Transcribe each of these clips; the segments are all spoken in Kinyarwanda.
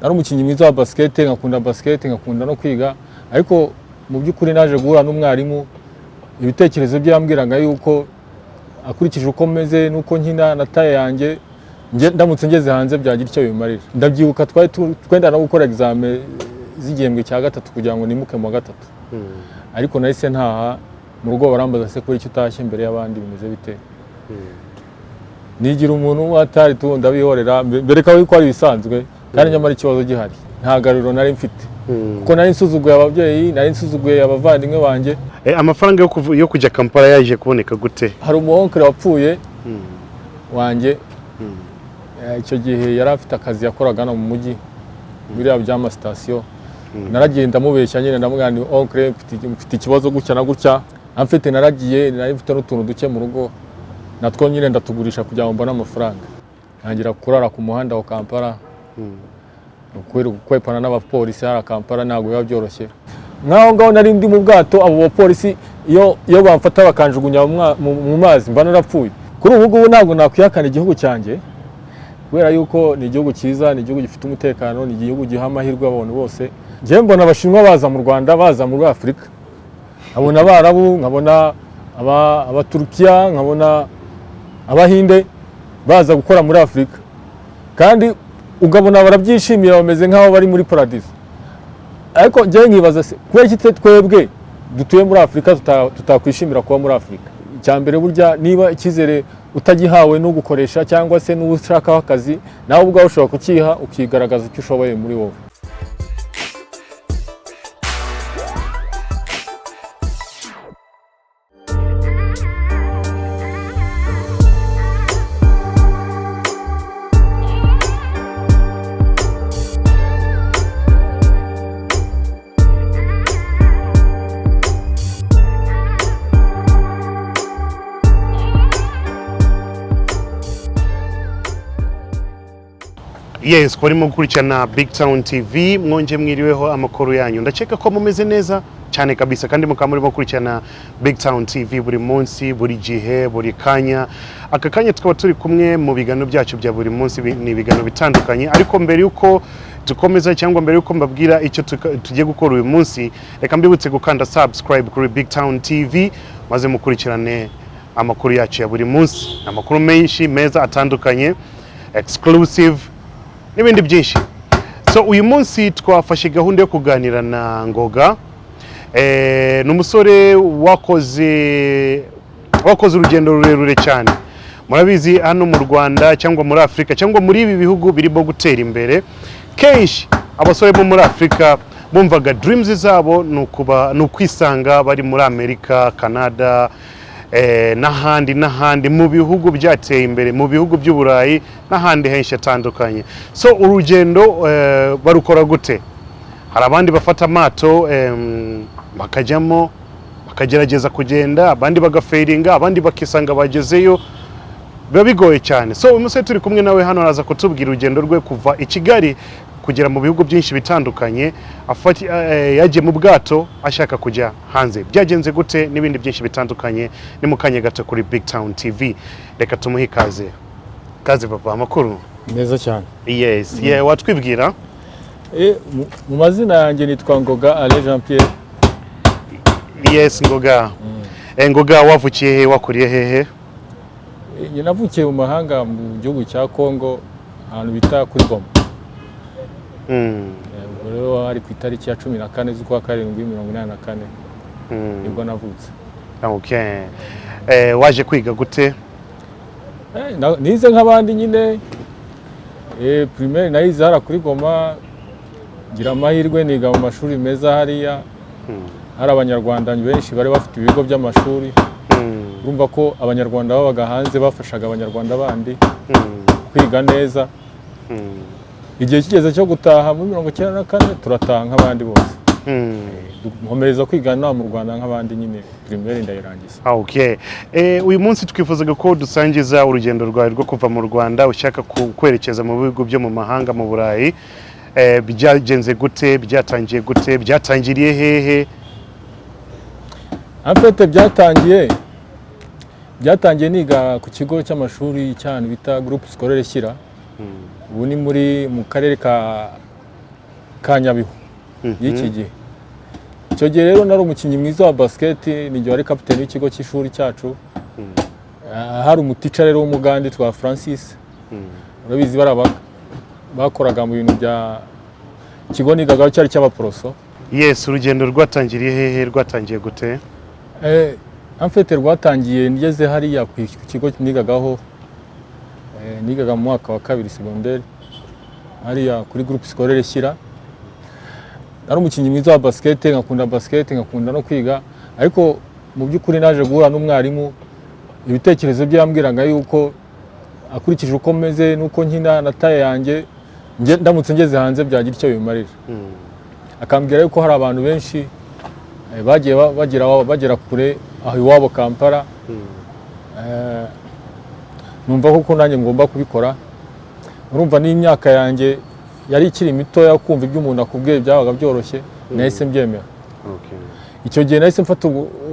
Nari umukinnyi mwiza wa basket, nkakunda basket, nkakunda no kwiga, ariko mu by'ukuri naje guhura n'umwarimu, ibitekerezo bye yambwiraga yuko akurikije uko meze n'uko nkina na taille yanjye, ndamutse ngeze hanze byagira icyo bimarira. Ndabyibuka twari twenda no gukora examen z'igihembwe cya gatatu kugira ngo nimuke mu wa gatatu, ariko nahise ntaha mu rugo, barambaza: "Se kuri icyo utashye mbere y'abandi, bimeze bite?" Nigira umuntu watari tu, ndabihorera, mbereka yuko ari ibisanzwe, kandi nyamara ikibazo gihari nta garuriro nari mfite, kuko nari nsuzuguye ababyeyi, nari nsuzuguye abavandimwe banjye. Amafaranga yo kujya Kampala yaje kuboneka gute? Hari umu oncle wapfuye wanjye. Icyo gihe yari afite akazi yakoraga hano mu mujyi, biriya by'amasitasiyo. Naragiye ndamubeshya nyine, ndamubwira nti: "Oncle, mfite ikibazo gutya na gutya." Amfite naragiye, nari mfite n'utuntu duke mu rugo, natwo nyine ndatugurisha kugira ngo mbone amafaranga. Ntangira kurara ku muhanda wa Kampala, gukwepana n'abapolisi hariya Kampala ntabwo biba byoroshye. Nk'aho ngaho nari ndi mu bwato, abo bapolisi iyo bamfata bakanjugunya mu mazi mba narapfuye. Kuri ubu ngubu ntabwo nakwihakana igihugu cyanjye, kubera yuko ni igihugu cyiza, ni igihugu gifite umutekano, ni igihugu giha amahirwe abantu bose. Njyewe mbona Abashinwa baza mu Rwanda, baza muri Afurika, nkabona Abarabu, nkabona Abaturukiya, nkabona Abahinde baza gukora muri Afurika, kandi ukabona barabyishimira, bameze nk'aho bari muri paradiso. Ariko njyewe nkibaza: se kubera iki twebwe dutuye muri Afurika tutakwishimira kuba muri Afurika? Icya mbere, burya niba icyizere utagihawe n'ugukoresha cyangwa se n'uwo ushakaho akazi, nawe ubwawe ushobora kucyiha, ukigaragaza icyo ushoboye muri wowe. Yes, twarimo gukurikirana Big Town TV. Mwonje mwiriweho, amakuru yanyu? Ndakeka ko mumeze neza cyane kabisa, kandi mukaba murimo gukurikirana Big Town TV buri munsi, buri gihe, buri kanya. Aka kanya tukaba turi kumwe mu biganiro byacu bya buri munsi, ni ibiganiro bitandukanye. Ariko mbere yuko dukomeza, cyangwa mbere yuko mbabwira icyo tugiye gukora uyu munsi, reka mbibutse gukanda subscribe kuri Big Town TV, maze mukurikirane amakuru yacu ya buri munsi, amakuru menshi meza atandukanye, exclusive n'ibindi byinshi. So uyu munsi twafashe gahunda yo kuganira na Ngoga. Ni umusore wakoze urugendo rurerure cyane. Murabizi, hano mu Rwanda cyangwa muri Afurika cyangwa muri ibi bihugu birimo gutera imbere, kenshi abasore bo muri Afurika bumvaga dreams zabo ni ukuba, ni ukwisanga bari muri Amerika, Canada, n'ahandi n'ahandi mu bihugu byateye imbere, mu bihugu by'Uburayi n'ahandi henshi hatandukanye. So urugendo barukora gute? Hari abandi bafata amato, bakajyamo, bakagerageza kugenda, abandi bagafailinga, abandi bakisanga bagezeyo. Biba bigoye cyane. So uyu musore turi kumwe nawe hano araza kutubwira urugendo rwe kuva i Kigali kugera mu bihugu byinshi bitandukanye, yagiye mu bwato ashaka kujya hanze, byagenze gute n'ibindi byinshi bitandukanye. Ni mu kanya gato kuri Big Town TV. Reka tumuhe ikaze. Kaze papa, amakuru? Neza cyane. Yes, yeah, watwibwira? Mu mazina yanjye nitwa Ngoga Ale Jean Pierre. Yes, Ngoga. Ngoga, wavukiye he, wakuriye hehe? Njye navukiye mu mahanga, mu gihugu cya Congo, ahantu bita kuri Goma. Ubwo rero hari ku itariki ya 14 z'ukwa karindwi 84, nibwo navutse. Okay. Waje kwiga gute? Nize nk'abandi nyine. Primaire nayize hariya kuri Goma, ngira amahirwe niga mu mashuri meza hariya. Hari Abanyarwanda benshi bari bafite ibigo by'amashuri. Urumva ko Abanyarwanda babaga hanze bafashaga Abanyarwanda bandi kwiga neza. Igihe kigeze cyo gutaha muri 94, turataha nk'abandi bose. Nkomereza kwiga no mu Rwanda nk'abandi nyine, primaire ndayirangiza. Okay. Uyu munsi twifuzaga ko dusangiza urugendo rwawe rwo kuva mu Rwanda ushaka kwerekeza mu bihugu byo mu mahanga, mu Burayi. Byagenze gute? Byatangiye gute? Byatangiriye hehe? En fait, byatangiye niga ku kigo cy'amashuri cy'ahantu bita Groupe Scolaire Shyira. Ubu ni muri mu karere ka ka Nyabihu y'iki gihe. Icyo gihe rero nari umukinnyi mwiza wa basket, ni wari kapiteni w'ikigo cy'ishuri cyacu. Hari umuteacher rero w'Umugande twa Francis. Urabizi, bari bakoraga mu bintu bya ikigo nigagaho cyari cy'abaporoso. Yes, urugendo rwatangiriye hehe? Rwatangiye gute? En fait, rwatangiye ngeze hariya ku kigo nigagaho. Nigaga mu mwaka wa kabiri secondaire hariya kuri groupe scolaire Shyira. Nari umukinnyi mwiza wa basket, nkakunda basket, nkakunda no kwiga. Ariko mu by'ukuri naje guhura n'umwarimu, ibitekerezo bye yambwiraga yuko akurikije uko meze n'uko nkina na taille yanjye, ndamutse ngeze hanze byagira icyo bimarira. Akambwira yuko hari abantu benshi bagiye bagera kure aho iwabo Kampala. Numva koko nanjye ngomba kubikora. Urumva n'imyaka yanjye yari ikiri mitoya, kumva ibyo umuntu akubwiye byabaga byoroshye. Nahise mbyemera. Icyo gihe nahise mfata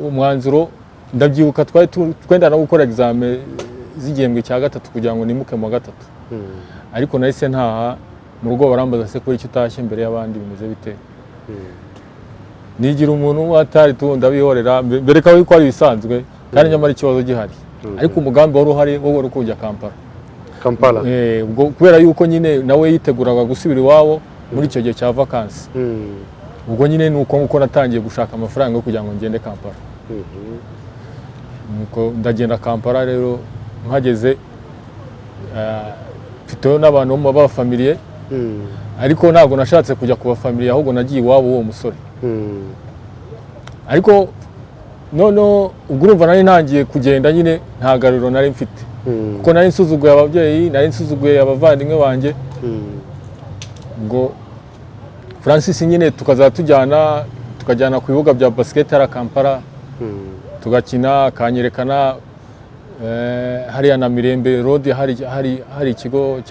umwanzuro. Ndabyibuka, twari twenda no gukora examen z'igihembwe cya gatatu kugira ngo nimuke mu wa gatatu. Ariko nahise ntaha mu rugo, barambaza: "Se kuri icyo utashye mbere y'abandi, bimeze bite?" Nigira umuntu watari tu, ndabihorera, mbereka yuko ari ibisanzwe kandi nyamara ikibazo gihari. Ariko umugambi wari uhari wo wari kujya Kampala. Kampala. Ubwo kubera yuko nyine nawe yiteguraga gusubira iwabo muri icyo gihe cya vakansi. Ubwo nyine ni uko nguko natangiye gushaka amafaranga yo kugira ngo ngende Kampala. Nuko ndagenda Kampala rero. Mpageze, mfiteho n'abantu bo mu b'abafamiliye. Ariko ntabwo nashatse kujya ku bafamiliye, ahubwo nagiye iwabo w'uwo musore. Ariko noneho ubwo urumva nari ntangiye kugenda nyine nta garuriro nari mfite, kuko nari nsuzuguye ababyeyi, nari nsuzuguye abavandimwe banjye. Ngo Francis nyine tukazajya tujyana, tukajyana ku bibuga bya basket hariya Kampala, tugakina, akanyerekana hariya na Mirembe Road hari ikigo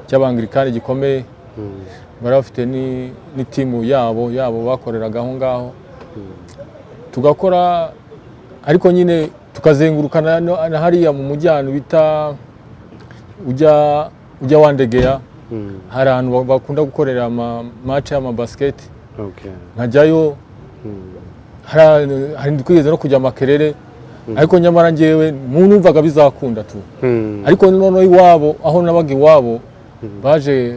cy'Abangirikani gikomeye. Bari bafite n'itimu yabo bakoreraga aho ngaho, tugakora. Ariko nyine tukazengurukana na hariya mu mujyi, ahantu bita ujya Wandegeya, hari ahantu bakunda gukorera ama match y'amabasiketi. Nkajyayo. Hari twigeze no kujya Makerere. Ariko nyamara njyewe mu numvaga bizakunda tu. Ariko noneho iwabo, aho nabaga iwabo,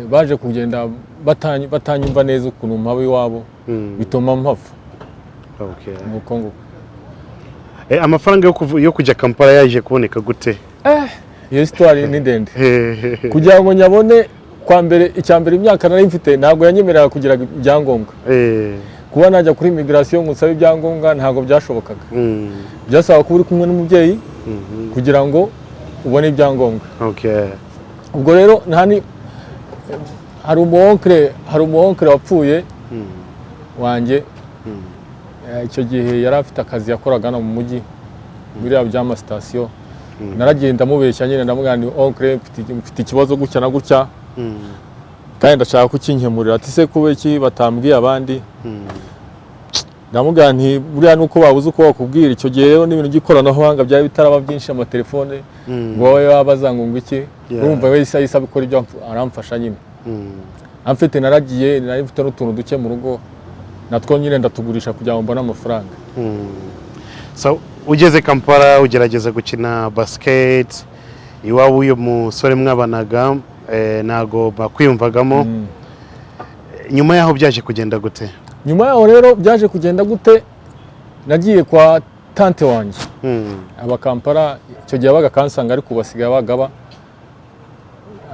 baje kugenda batanyumva neza ukuntu mpaba iwabo, bituma mpava. Nuko nguko. Amafaranga yo kujya Kampala yaje kuboneka gute? Iyo histoire ni ndende. Kugira ngo nyabone, kwa mbere, icya mbere, imyaka nari mfite ntabwo yanyemereraga kugira ibyangombwa. Kuba najya kuri immigration ngo nsabe ibyangombwa ntabwo byashobokaga. Byasaba kuba uri kumwe n'umubyeyi kugira ngo ubone ibyangombwa. Ubwo rero nta ni hari umuoncle wapfuye wanjye. Icyo gihe yari afite akazi yakoraga hano mu mujyi, biriya by'amasitasiyo. Naragiye ndamubeshya nyine, ndamubwira nti: "Oncle, mfite ikibazo gutya na gutya kandi ndashaka kukinkemurira." Ati: "Se kubera iki batambwiye abandi?" Ndamubwira nti: "Buriya nuko babuze uko bakubwira." Icyo gihe rero n'ibintu by'ikoranabuhanga byari bitaraba byinshi, amatelefone, ngo babe babaza ngo iki. Urumva wese ahise abikora ibyo, aramfasha nyine. Amfite naragiye, nari mfite n'utuntu duke mu rugo, natwo nyine ndatugurisha kugira ngo mbone amafaranga. So ugeze Kampala ugerageza gukina basket, iwabo uyu musore mwabanaga ntago bakwiyumvagamo. Nyuma yaho byaje kugenda gute? Nyuma yaho rero byaje kugenda gute? Nagiye kwa tante wanjye aba Kampala. Icyo gihe abaga Kansanga, ariko ubu basigaye bagaba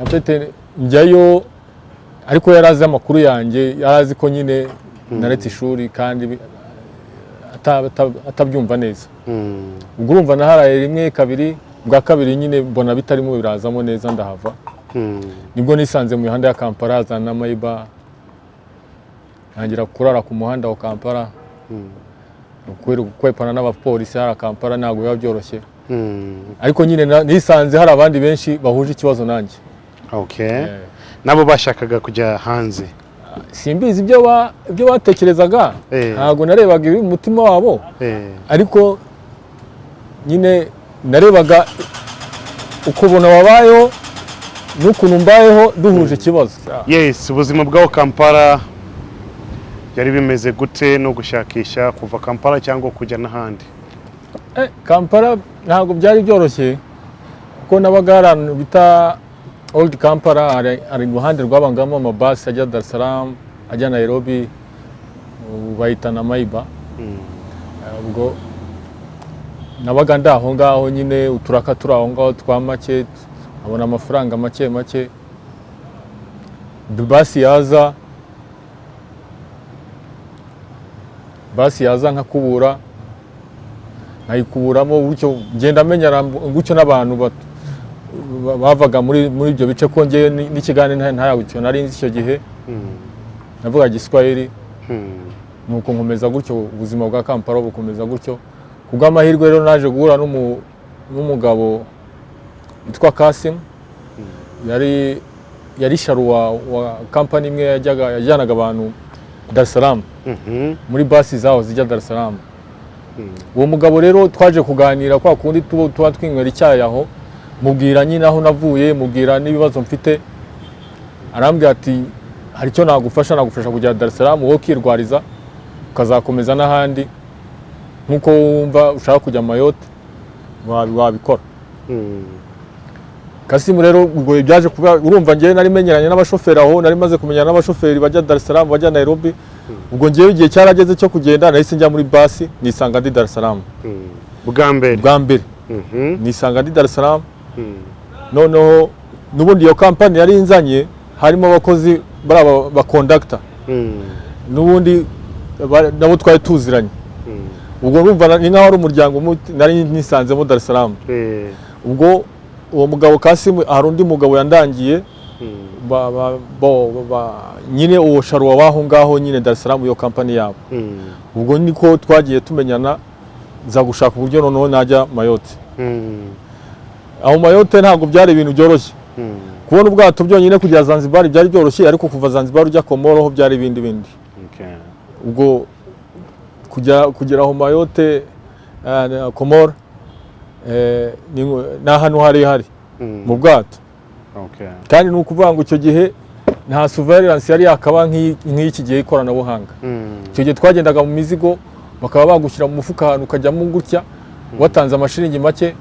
afite. Njyayo, ariko yari azi amakuru yanjye, yari azi ko nyine naretse ishuri kandi atabyumva neza. Ubwo urumva naharaye rimwe, kabiri, bwa kabiri nyine mbona bitarimo birazamo neza, ndahava. Nibwo nisanze mu mihanda ya Kampala za Namayiba, ntangira kurara ku muhanda wa Kampala. Kubera gukwepana n'abapolisi hariya Kampala ntabwo biba byoroshye. Ariko nyine nisanze hari abandi benshi bahuje ikibazo nanjye. Nabo bashakaga kujya hanze? Simbizi ibyo batekerezaga. Ntabwo narebaga ibiri mu mutima wabo. Ariko nyine narebaga ukuntu babayeho. n'ukuntu mbayeho duhuje ikibazo. Yes, ubuzima bwaho Kampala byari bimeze gute, no gushakisha kuva Kampala cyangwa kujya n'ahandi? Kampala ntabwo byari byoroshye, kuko nabaga hari ahantu bita Old Kampala, hari iruhande rwabangamo amabasi ajya Dar es Salaam, ajya Nairobi, ubu bayita na Mayiba. Ubwo nabaga ndi aho ngaho nyine, uturaka turi aho ngaho twa make, nkabona amafaranga make make. Basi yaza nkakubura, nkayikuburamo gutyo, ngenda menyera gutyo n'abantu bavaga muri ibyo bice, ko ngewe n'ikigande ntayacyo nari nzi icyo gihe, navuga Giswahili. Nuko nkomeza gutyo, ubuzima bwa Kampala bukomeza gutyo. Ku bw'amahirwe rero naje guhura n'umugabo witwa Kasim, yari sharuwa wa kampani imwe yajyanaga abantu Dar es Salaam muri basi zaho zijya Dar es Salaam. Uwo mugabo rero twaje kuganira kwa kundi tuba twinywera icyayi aho, mubwira nyine aho navuye, mubwira n'ibibazo mfite. Arambwira ati: "Hari icyo nagufasha, nagufasha kugera Dar es Salaam, wowe ukirwariza, ukazakomeza n'ahandi nk'uko wumva ushaka kujya Mayotte, wabikora." Kasimu rero ubwo byaje kuba, urumva njyewe nari menyeranye n'abashoferi aho, nari maze kumenyana n'abashoferi bajya Dar es Salaam, bajya Nairobi. Ubwo njyewe igihe cyarageze cyo kugenda, nahise njya muri basi, nisanga ndi Dar es Salaam. Bwa mbere? Bwa mbere nisanga ndi Dar es Salaam. Noneho n'ubundi iyo kampani yari inzanye harimo abakozi bari aba bakondakita, n'ubundi nabo twari tuziranye. Ubwo urumva ni nk'aho ari umuryango umwe nari nisanzemo Dar es Salaam. Ubwo uwo mugabo Kasimu, hari undi mugabo yandangiye, nyine uwo sharuwa w'aho ngaho nyine Dar es Salaam, iyo kampani yabo. Ubwo niko twagiye tumenyana, nza gushaka uburyo noneho najya Mayotte. Aho Mayotte ntabwo byari ibintu byoroshye. Kubona ubwato byonyine kugera Zanzibar byari byoroshye, ariko kuva Zanzibar ujya Komoro ho byari ibindi bindi. Ubwo kujya kugera aho Mayotte, Komoro, ni ahantu harehare mu bwato. Kandi ni ukuvuga ngo icyo gihe nta surveillance yari yakaba nk'iki gihe ikoranabuhanga. Icyo gihe twagendaga mu mizigo, bakaba bagushyira mu mufuka ahantu ukajyamo gutya, watanze amashiringi make.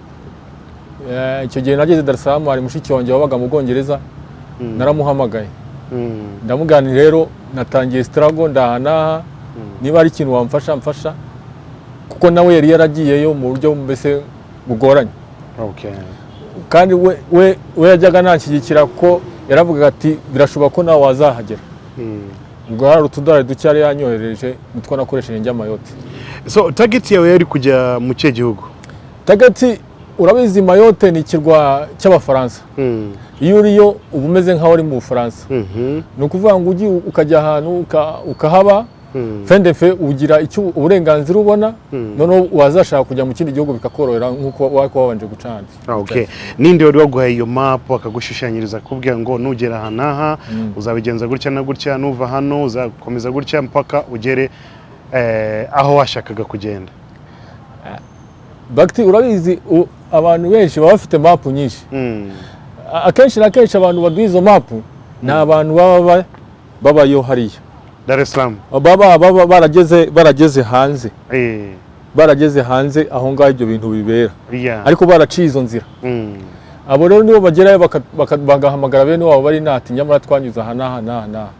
Icyo gihe nageze Dar es Salaam, hari mushiki wanjye wabaga mu Bwongereza, naramuhamagaye, ndamubwira nti: "Rero natangiye struggle ndaha n'aha, niba hari ikintu wamfasha mfasha," kuko nawe yari yaragiyeyo mu buryo mbese bugoranye. Kandi we yajyaga nanshyigikira, kuko yaravugaga ati: "Birashoboka ko nawe wazahagera." Ubwo hari utudolari duke yari yanyohereje, nitwo nakoresheje njya Mayotte. So target yawe yari kujya mu kihe gihugu? Target, urabizi Mayotte ni ikirwa cy'Abafaransa. Iyo uriyo uba umeze nk'aho uri mu Bufaransa. Ni ukuvuga ngo ugiye ukajya ahantu ukahaba, fendefe ugira icyo uburenganzira ubona, noneho wazashaka kujya mu kindi gihugu bikakorohera nk'uko waba wabanje guca ahandi. Okay. Ninde wari waguhaye iyo map, akagushushanyiriza, akakubwira ngo nugera aha n'aha uzabigenza gutya na gutya, nuva hano uzakomeza gutya mpaka ugere aho washakaga kugenda? Bagiti, urabizi abantu benshi baba bafite mapu nyinshi. Akenshi na kenshi abantu baduha izo mapu ni abantu baba babayo hariya. Dar es Salaam. Baba barageze hanze, barageze hanze aho ngaho ibyo bintu bibera, ariko baraciye izo nzira. Abo rero nibo bagerayo bagahamagara bene wabo bari nati: "Nyamara twanyuze aha n'aha n'aha n'aha."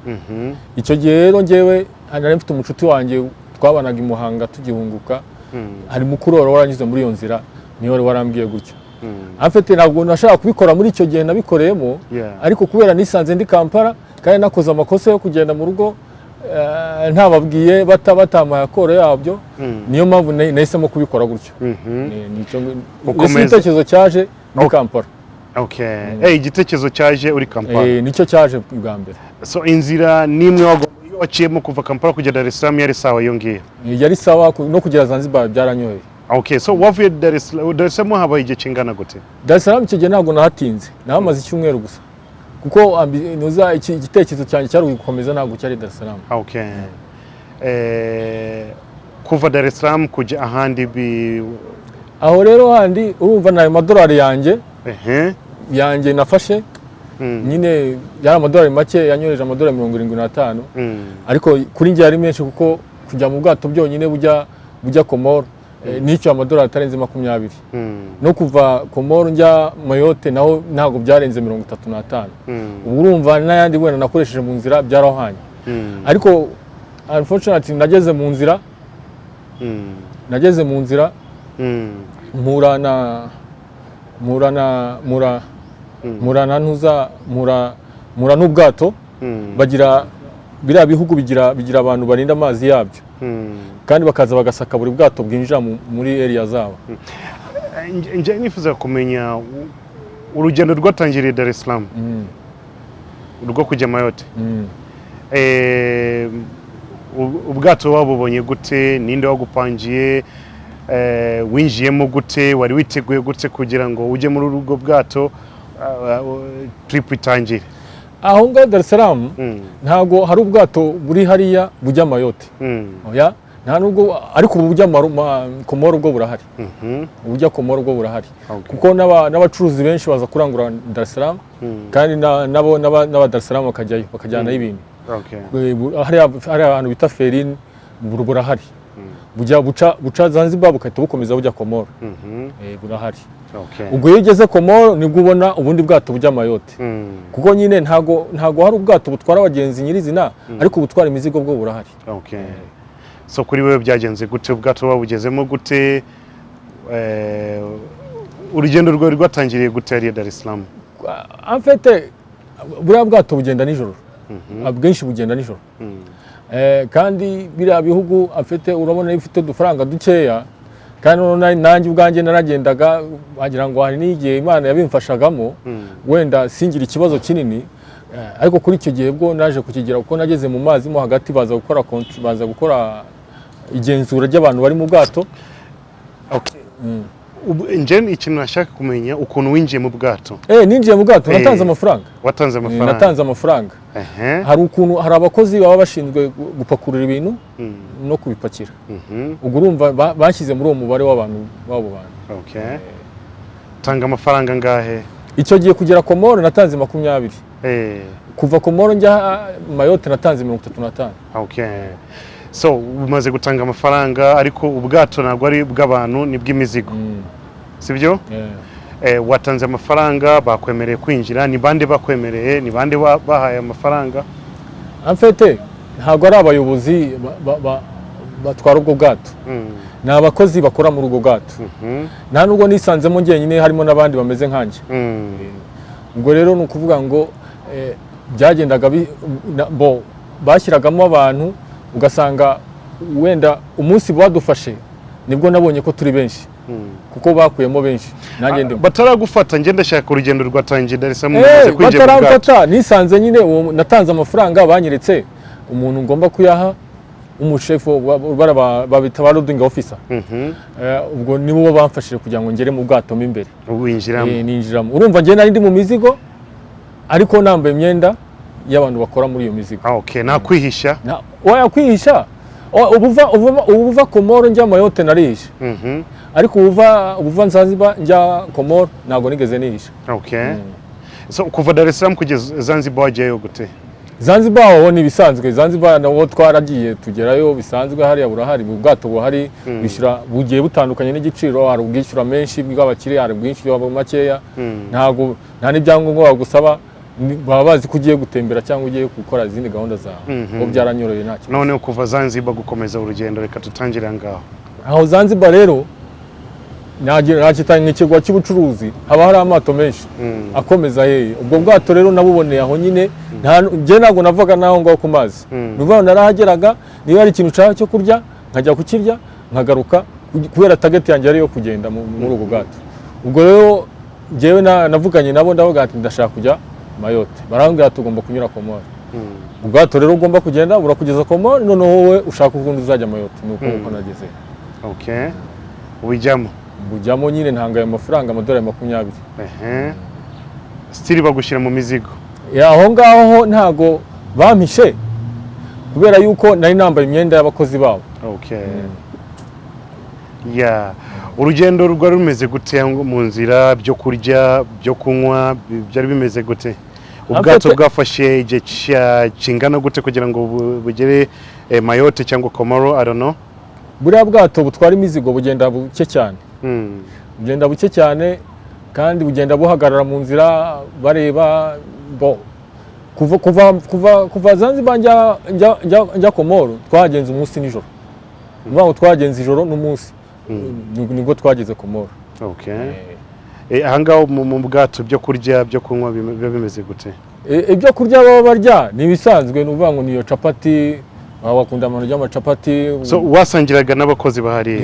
Icyo gihe rero njyewe nari mfite umucuti wanjye twabanaga i Muhanga tugihunguka, hari mukuru wari waranyuze muri iyo nzira, niwe wari warambwiye gutyo. Afite ntabwo nashaka kubikora muri icyo gihe nabikoreyemo, ariko kubera nisanze ndi Kampala kandi nakoze amakosa yo kugenda mu rugo ntababwiye, batampaye akoro yabyo, niyo mpamvu nahisemo kubikora gutyo. Ukomeza. Ese igitekerezo cyaje muri Kampala. Okay. Igitekerezo cyaje uri Kampala? Nicyo cyaje bwa mbere. So inzira nimwe iyo waciyemo kuva Kampala kugera Dar es Salaam yari sawa iyo ngiyo? Yari sawa, no kugera Zanzibar byaranyoheye. Okay, so wavuye Dar es Salaam, Dar es Salaam habaye igihe kingana gute? Dar es Salaam icyo gihe ntabwo nahatinze, nahamaze icyumweru gusa, kuko nuza igitekerezo cyanjye cyari gukomeza, ntabwo cyari Dar es Salaam. Okay. Kuva Dar es Salaam kujya ahandi bi Aho rero handi urumva ni ayo madolari yanjye yanjye nafashe. Nyine yari amadolari make, yanyohereje amadolari 75. Ariko kuri njye yari menshi, kuko kujya mu bwato byonyine bujya Komoro nishyuye amadolari atarenze 20. No kuva Komoro njya Mayotte naho ntabwo byarenze 35. Ubu urumva n'ayandi wenda nakoresheje mu nzira byarahwanye. Ariko unfortunately nageze mu nzira, nageze mu nzira mpura na mpura na mpura mpura na ntuza mpura mpura n'ubwato. Bagira biriya bihugu bigira abantu barinda amazi yabyo, kandi bakaza bagasaka buri bwato bwinjira muri area zabo. Njye nifuza kumenya urugendo rwatangiriye Dar es Salaam rwo kujya Mayotte. Ubwato wabubonye gute? Ninde wagupangiye? Winjiyemo gute? Wari witeguye gute kugira ngo ujye muri ubwo bwato, trip itangire? Aho ngaho Dar es Salaam ntabwo hari ubwato buri hariya bujya Mayotte. Oya, nta nubwo, ariko ubu bujya Komoro bwo burahari. Ubujya Komoro bwo burahari, kuko n'abacuruzi benshi baza kurangura Dar es Salaam, kandi nabo n'aba Dar es Salaam bakajyayo bakajyanayo ibintu. Hariya ahantu bita Ferini burahari, bujya buca Zanzibar bugahita bukomeza bujya Komoro. Burahari. Ubwo iyo ugeze Komoro nibwo ubona ubundi bwato bujya Mayotte, kuko nyine ntago hari ubwato butwara abagenzi nyirizina, ariko ubutwara imizigo bwo burahari. Okay. So kuri wewe byagenze gute? Ubwato wabugezemo gute? Urugendo rwawe rwatangiriye gute hariya Dar es Salaam? En fait, buriya bwato bugenda nijoro, bwinshi bugenda nijoro. Kandi biriya bihugu afite, urabona iyo ufite udufaranga dukeya, kandi noneho nanjye ubwanjye naragendaga wagira ngo hari n'igihe Imana yabimfashagamo, wenda singire ikibazo kinini. Ariko kuri icyo gihe bwo naje kukigira, kuko nageze mu mazi mo hagati baza gukora igenzura ry'abantu bari mu bwato. Okay. Ubu njye ikintu nashaka kumenya, ukuntu winjiye mu bwato. Ninjiye mu bwato, natanze amafaranga. Watanze amafaranga? Natanze amafaranga. Hari ukuntu hari abakozi baba bashinzwe gupakurura ibintu no kubipakira. Ubwo urumva bashyize muri uwo mubare w'abantu b'abo bantu. Okay. Tanga amafaranga angahe? Icyo gihe kugera Komoro natanze 20. Kuva Komoro njya Mayotte natanze 35. Okay. So umaze gutanga amafaranga, ariko ubwato ntabwo ari ubw'abantu, ni bw'imizigo, sibyo? Yeah. Watanze amafaranga, bakwemereye kwinjira. Ni bande bakwemereye? Ni bande bahaye amafaranga? En fait, ntabwo ari abayobozi batwara ubwo bwato, ni abakozi bakora muri ubwo bwato. Nta nubwo nisanzemo njyenyine, harimo n'abandi bameze nkanjye. Ubwo rero ni ukuvuga ngo byagendaga bo bashyiragamo abantu, ugasanga wenda umunsi badufashe nibwo nabonye ko turi benshi, kuko bakuyemo benshi nanjye ndimo. Bataragufata, njye ndashaka urugendo rwatangiye Dar es Salaam, umaze kwinjira mu bwato. Bataramfata, nisanze nyine natanze amafaranga, banyeretse umuntu ngomba kuyaha, umushefu babita ba loading officer. Ubwo nibo bamfashije kugira ngo ngere mu bwato mo imbere. Winjiramo? Ninjiramo. Urumva njye nari ndi mu mizigo, ariko nambaye imyenda y'abantu bakora muri iyo mizigo. Ah, okay, nta kwihisha? Oya, kwihisha, ubuva Komoro njya Mayotte narihisha, ariko ubuva Zanzibar njya Komoro ntabwo nigeze nihisha. Okay. So kuva Dar es Salaam kugeza Zanzibar wagiyeyo gute? Zanzibar aho ni ibisanzwe. Zanzibar naho twaragiye tugerayo bisanzwe. Hariya burahari, ubwato buhari, bishyura bugiye butandukanye n'igiciro. Hari ubwishyura menshi bw'abakire, hari ubwishyura makeya. Ntabwo nta n'ibyangombwa bagusaba, baba bazi ko ugiye gutembera cyangwa ugiye gukora izindi gahunda zawe. Bo byaranyoroheye, nta kibazo. None kuva Zanzibar gukomeza urugendo, reka tutangire ngaho. Aho Zanzibar rero nakita nk'ikirwa cy'ubucuruzi, haba hari amato menshi akomeza hehe. Ubwo bwato rero nabuboneye aho nyine. Njye ntabwo navaga n'aho ngaho ku mazi. Ni ukuvuga ngo narahageraga, niba hari ikintu nshaka cyo kurya nkajya kukirya nkagaruka, kubera target yanjye yari iyo kugenda muri ubwo bwato. Ubwo rero njyewe navuganye nabo, ndavuga ati ndashaka kujya Mayotte, barambwira tugomba kunyura Komoro. Ubwato rero ugomba kugenda burakugeza Komoro, noneho wowe ushaka ukundi uzajya Mayotte. Ni uko nguko nageze. Okay, ujyamo? Bujyamo nyine, ntanga ayo mafaranga, amadolari 20. Ehe, still bagushyira mu mizigo? Aho ngaho ho ntago bampishe, kubera yuko nari nambaye imyenda y'abakozi babo. Okay. Yeah. Urugendo rwari rumeze gute mu nzira? Byo kurya, byo kunywa, byari bimeze gute? Ubwato bwafashe igihe kingana gute kugira ngo bugere Mayotte cyangwa Komoro, I don't know? Buriya bwato butwara imizigo bugenda buke cyane. Bugenda buke cyane kandi bugenda buhagarara mu nzira bareba bo. Kuva Zanzibar njya Komoro twagenze umunsi nijoro. Ni ukuvuga ngo twagenze ijoro n'umunsi, nibwo twageze Komoro. Okay. Ahangaha mu bwato, byo kurya, byo kunywa biba bimeze gute? Ibyo kurya baba barya ni ibisanzwe, ni ukuvuga ngo niyo capati, baba bakunda abantu ry'amacapati. So wasangiraga n'abakozi bahari?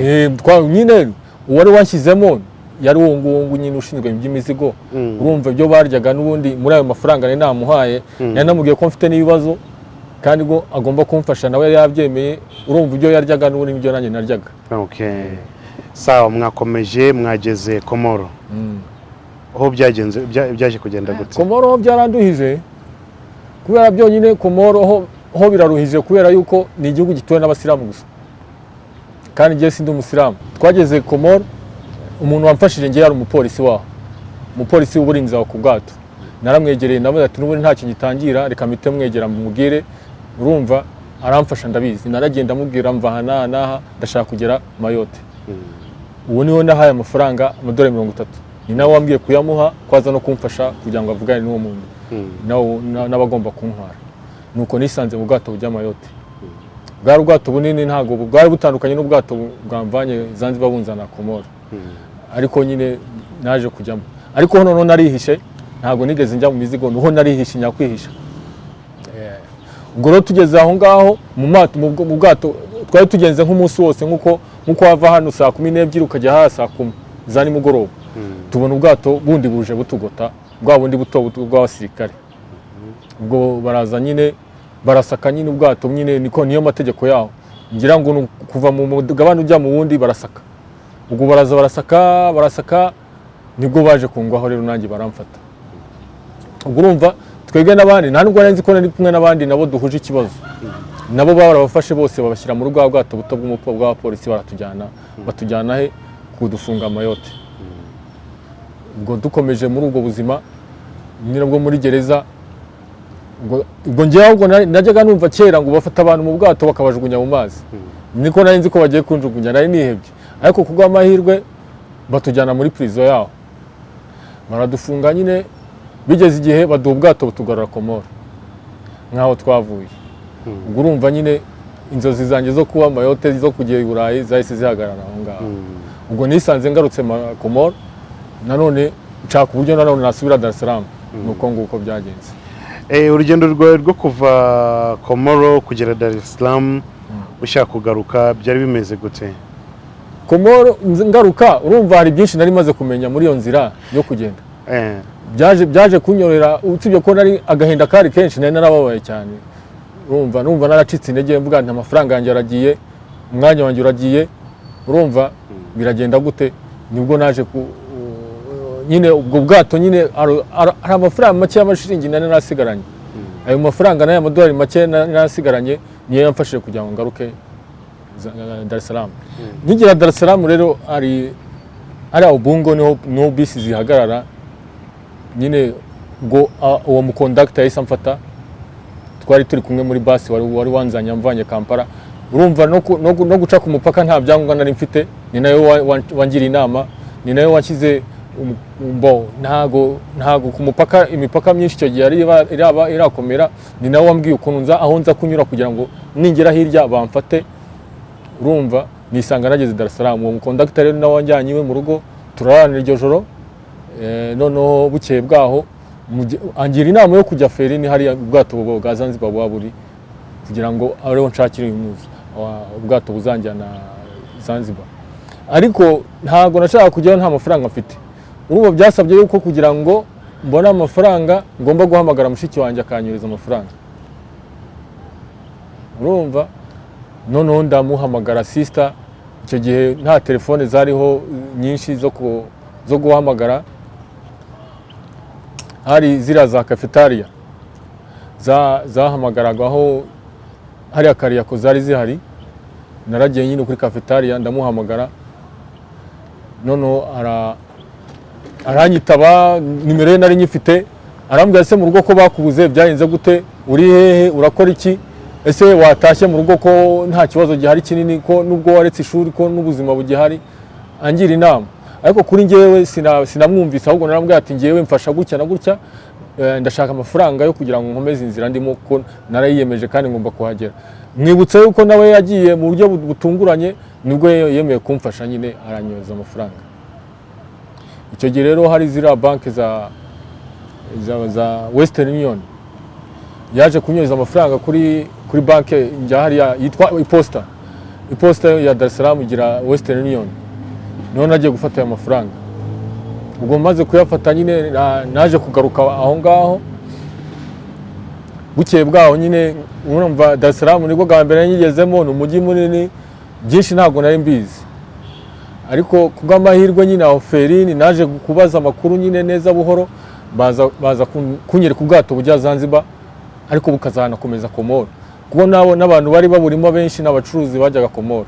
Nyine uwari wanshyizemo yari uwo nguwo nyine ushinzwe iby'imizigo. Urumva ibyo baryaga n'ubundi muri ayo mafaranga nari namuhaye, nari namubwiye ko mfite n'ibibazo kandi ngo agomba kumfasha, nawe yari yabyemeye. Urumva ibyo yaryaga n'ubundi nibyo nanjye naryaga. Okay. Sawa, mwakomeje mwageze Komoro. Aho byagenze byaje kugenda gute? Komoro ho byaranduhije kubera byonyine Komoro ho biraruhije kubera yuko ni igihugu gituwe n'abasilamu gusa, kandi njye sindi umusilamu. Twageze Komoro, umuntu wamfashije njye yari umupolisi waho, umupolisi w'uburinzi aho ku bwato. Naramwegereye, ndamubaza ati: "N'ubundi ntacyo gitangira, reka mpite mwegera mubwire." Urumva aramfasha, ndabizi. Naragenda mubwira: "Mva aha n'aha n'aha, ndashaka kugera Mayotte." Uwo niwe nahaye amafaranga, amadolari 30. Ni nawe wambwiye kuyamuha, ko aza no kumfasha kugira ngo avugane n'uwo muntu n'abagomba kuntwara. Nuko nisanze mu bwato bujya Mayotte. Bwari ubwato bunini, ntabwo bwari butandukanye n'ubwato bwamvanye Zanzibar bunzana Komoro. Ariko nyine naje kujyamo, ariko noneho narihishe, ntabwo nigeze njya mu mizigo, niho narihishe nyakwihisha. Ubwo rero tugeze aho ngaho mu mato, mu bwato twari tugenze nk'umunsi wose, nk'uko wava hano saa 12 ukajya hariya saa 10 za nimugoroba. Tubona ubwato bundi buje butugota, bwa bundi buto buto bw'abasirikare. Ubwo baraza nyine barasaka nyine ubwato nyine, niko niyo mategeko yaho ngira ngo ni kuva mu mugabane ujya mu wundi barasaka. Ubwo baraza barasaka barasaka, nibwo baje kungwaho rero nanjye baramfata. Ubwo urumva twebwe n'abandi, nta nubwo nari nzi ko nari kumwe n'abandi nabo duhuje ikibazo, nabo barabafashe bose babashyira muri bwa bwato buto bw'abapolisi, baratujyana. Batujyana he? Kudufunga Mayotte. Ubwo dukomeje muri ubwo buzima nyine bwo muri gereza. Ubwo njyewe ahubwo najyaga numva kera ngo bafata abantu mu bwato bakabajugunya mu mazi, niko nari nzi ko bagiye kunjugunya, nari nihebye. Ariko ku bw'amahirwe batujyana muri prison yaho, baradufunga nyine. Bigeze igihe baduha ubwato butugarura Komoro nk'aho twavuye. Ubwo urumva nyine inzozi zanjye zo kuba Mayotte, zo kujya i Burayi, zahise zihagarara aho ngaho. Ubwo nisanze ngarutse Komoro, nanone nshaka uburyo nanone nasubira Dar es Salaam. Nuko nguko byagenze. Urugendo rwawe rwo kuva Komoro kugera Dar es Salaam ushaka kugaruka byari bimeze gute? Komoro ngaruka, urumva hari byinshi nari maze kumenya muri iyo nzira yo kugenda. Byaje kunyorera, usibye ko nari agahinda kari kenshi, nari narababaye cyane. Urumva numva naracitse intege, mvuga nti: "Amafaranga yanjye aragiye, umwanya wanjye uragiye, urumva biragenda gute?" Nibwo naje ku nyine ubwo bwato nyine hari amafaranga make y'amashiringi nari nasigaranye. Ayo mafaranga n'aya madolari make nari nasigaranye niyo yamfashije kugira ngo ngaruke Dar es Salaam. Nkigera Dar es Salaam rero, hari Ubungo, niho bisi zihagarara nyine. Ubwo uwo mukondakita yahise amfata, twari turi kumwe muri basi, wari wanzanye amvanye Kampala. Urumva no guca ku mupaka nta byangombwa nari mfite, ni nayo wangiriye inama, ni nayo wanshyize mbo ntago ku mupaka. Imipaka myinshi icyo gihe yari iraba irakomera. Ni nawe wambwiye ukuntu nza aho nza kunyura kugira ngo ningera hirya bamfate. Urumva nisanga nageze Dar es Salaam. Uwo mukondakita rero nawe wanjyanye iwe mu rugo, turarana iryo joro. Noneho bukeye bwaho angira inama yo kujya ferini, hariya ubwato bwa Zanzibar buba buri, kugira ngo ariho nshakire uyu muzi ubwato buzanjyana Zanzibar. Ariko ntabwo nashaka kujyayo nta mafaranga mfite. Urumva byasabye yuko kugira ngo mbone amafaranga ngomba guhamagara mushiki wanjye akanyuriza amafaranga. Urumva noneho ndamuhamagara sister. Icyo gihe nta telefone zariho nyinshi zo guhamagara, hari ziriya za cafetaria zahamagaragaho hariya Kariakoo zari zihari. Naragiye nyine kuri cafetaria ndamuhamagara, noneho aranyitaba, nimero ye nari nyifite. Arambwira: "Se mu rugo ko bakubuze, byagenze gute? Uri hehe? Urakora iki? Ese watashye mu rugo ko nta kibazo gihari kinini, ko nubwo waretse ishuri, ko n'ubuzima bugihari?" Angira inama, ariko kuri njyewe sinamwumvise. Ahubwo narambwira ati: "Njyewe mfasha gutya na gutya, ndashaka amafaranga yo kugira ngo nkomeze inzira ndimo, kuko narayiyemeje kandi ngomba kuhagera." Mwibutsa yuko nawe yagiye mu buryo butunguranye, nibwo yemeye kumfasha nyine, aranyohereza amafaranga. Icyo gihe rero hari ziriya banki za Western Union. Yaje kunyohereza amafaranga kuri banki njya hariya yitwa Iposita. Iposita ya Dar es Salaam igira Western Union, niho nagiye gufata ayo mafaranga. Ubwo maze kuyafata nyine, naje kugaruka aho ngaho bukeye bwaho nyine. Urumva, Dar es Salaam nibwo bwa mbere nyigezemo, ni umujyi munini, byinshi ntabwo nari mbizi. Ariko kubw'amahirwe nyine, aho ferini naje kubaza amakuru nyine neza buhoro, baza kunyereka ubwato bujya Zanzibar, ariko bukazanakomeza Komoro, kuko nabo n'abantu bari baburimo benshi n'abacuruzi bajyaga Komoro.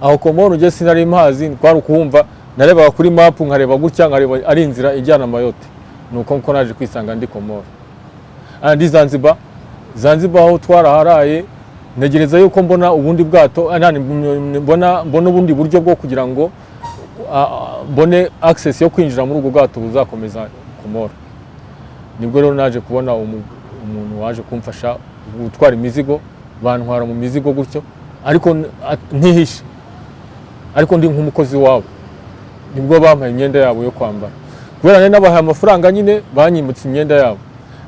Aho Komoro njye sinari mpazi, kwari ukuhumva. Narebaga kuri mapu, nkareba gutya, nkareba ari inzira ijyana Mayotte. Nuko nko naje kwisanga ndi Komoro. Ah, ndi Zanzibar. Zanzibar aho twaraharaye, ntegereza yuko mbona ubundi bwato, nani, mbona ubundi buryo bwo kugira ngo mbone access yo kwinjira muri ubwo bwato buzakomeza Komoro. Nibwo rero naje kubona umuntu waje kumfasha gutwara imizigo, bantwara mu mizigo gutyo, ariko ntihishe, ariko ndi nk'umukozi wabo. Nibwo bampaye imyenda yabo yo kwambara, kubera nari nabahaye amafaranga nyine, banyimutse imyenda yabo.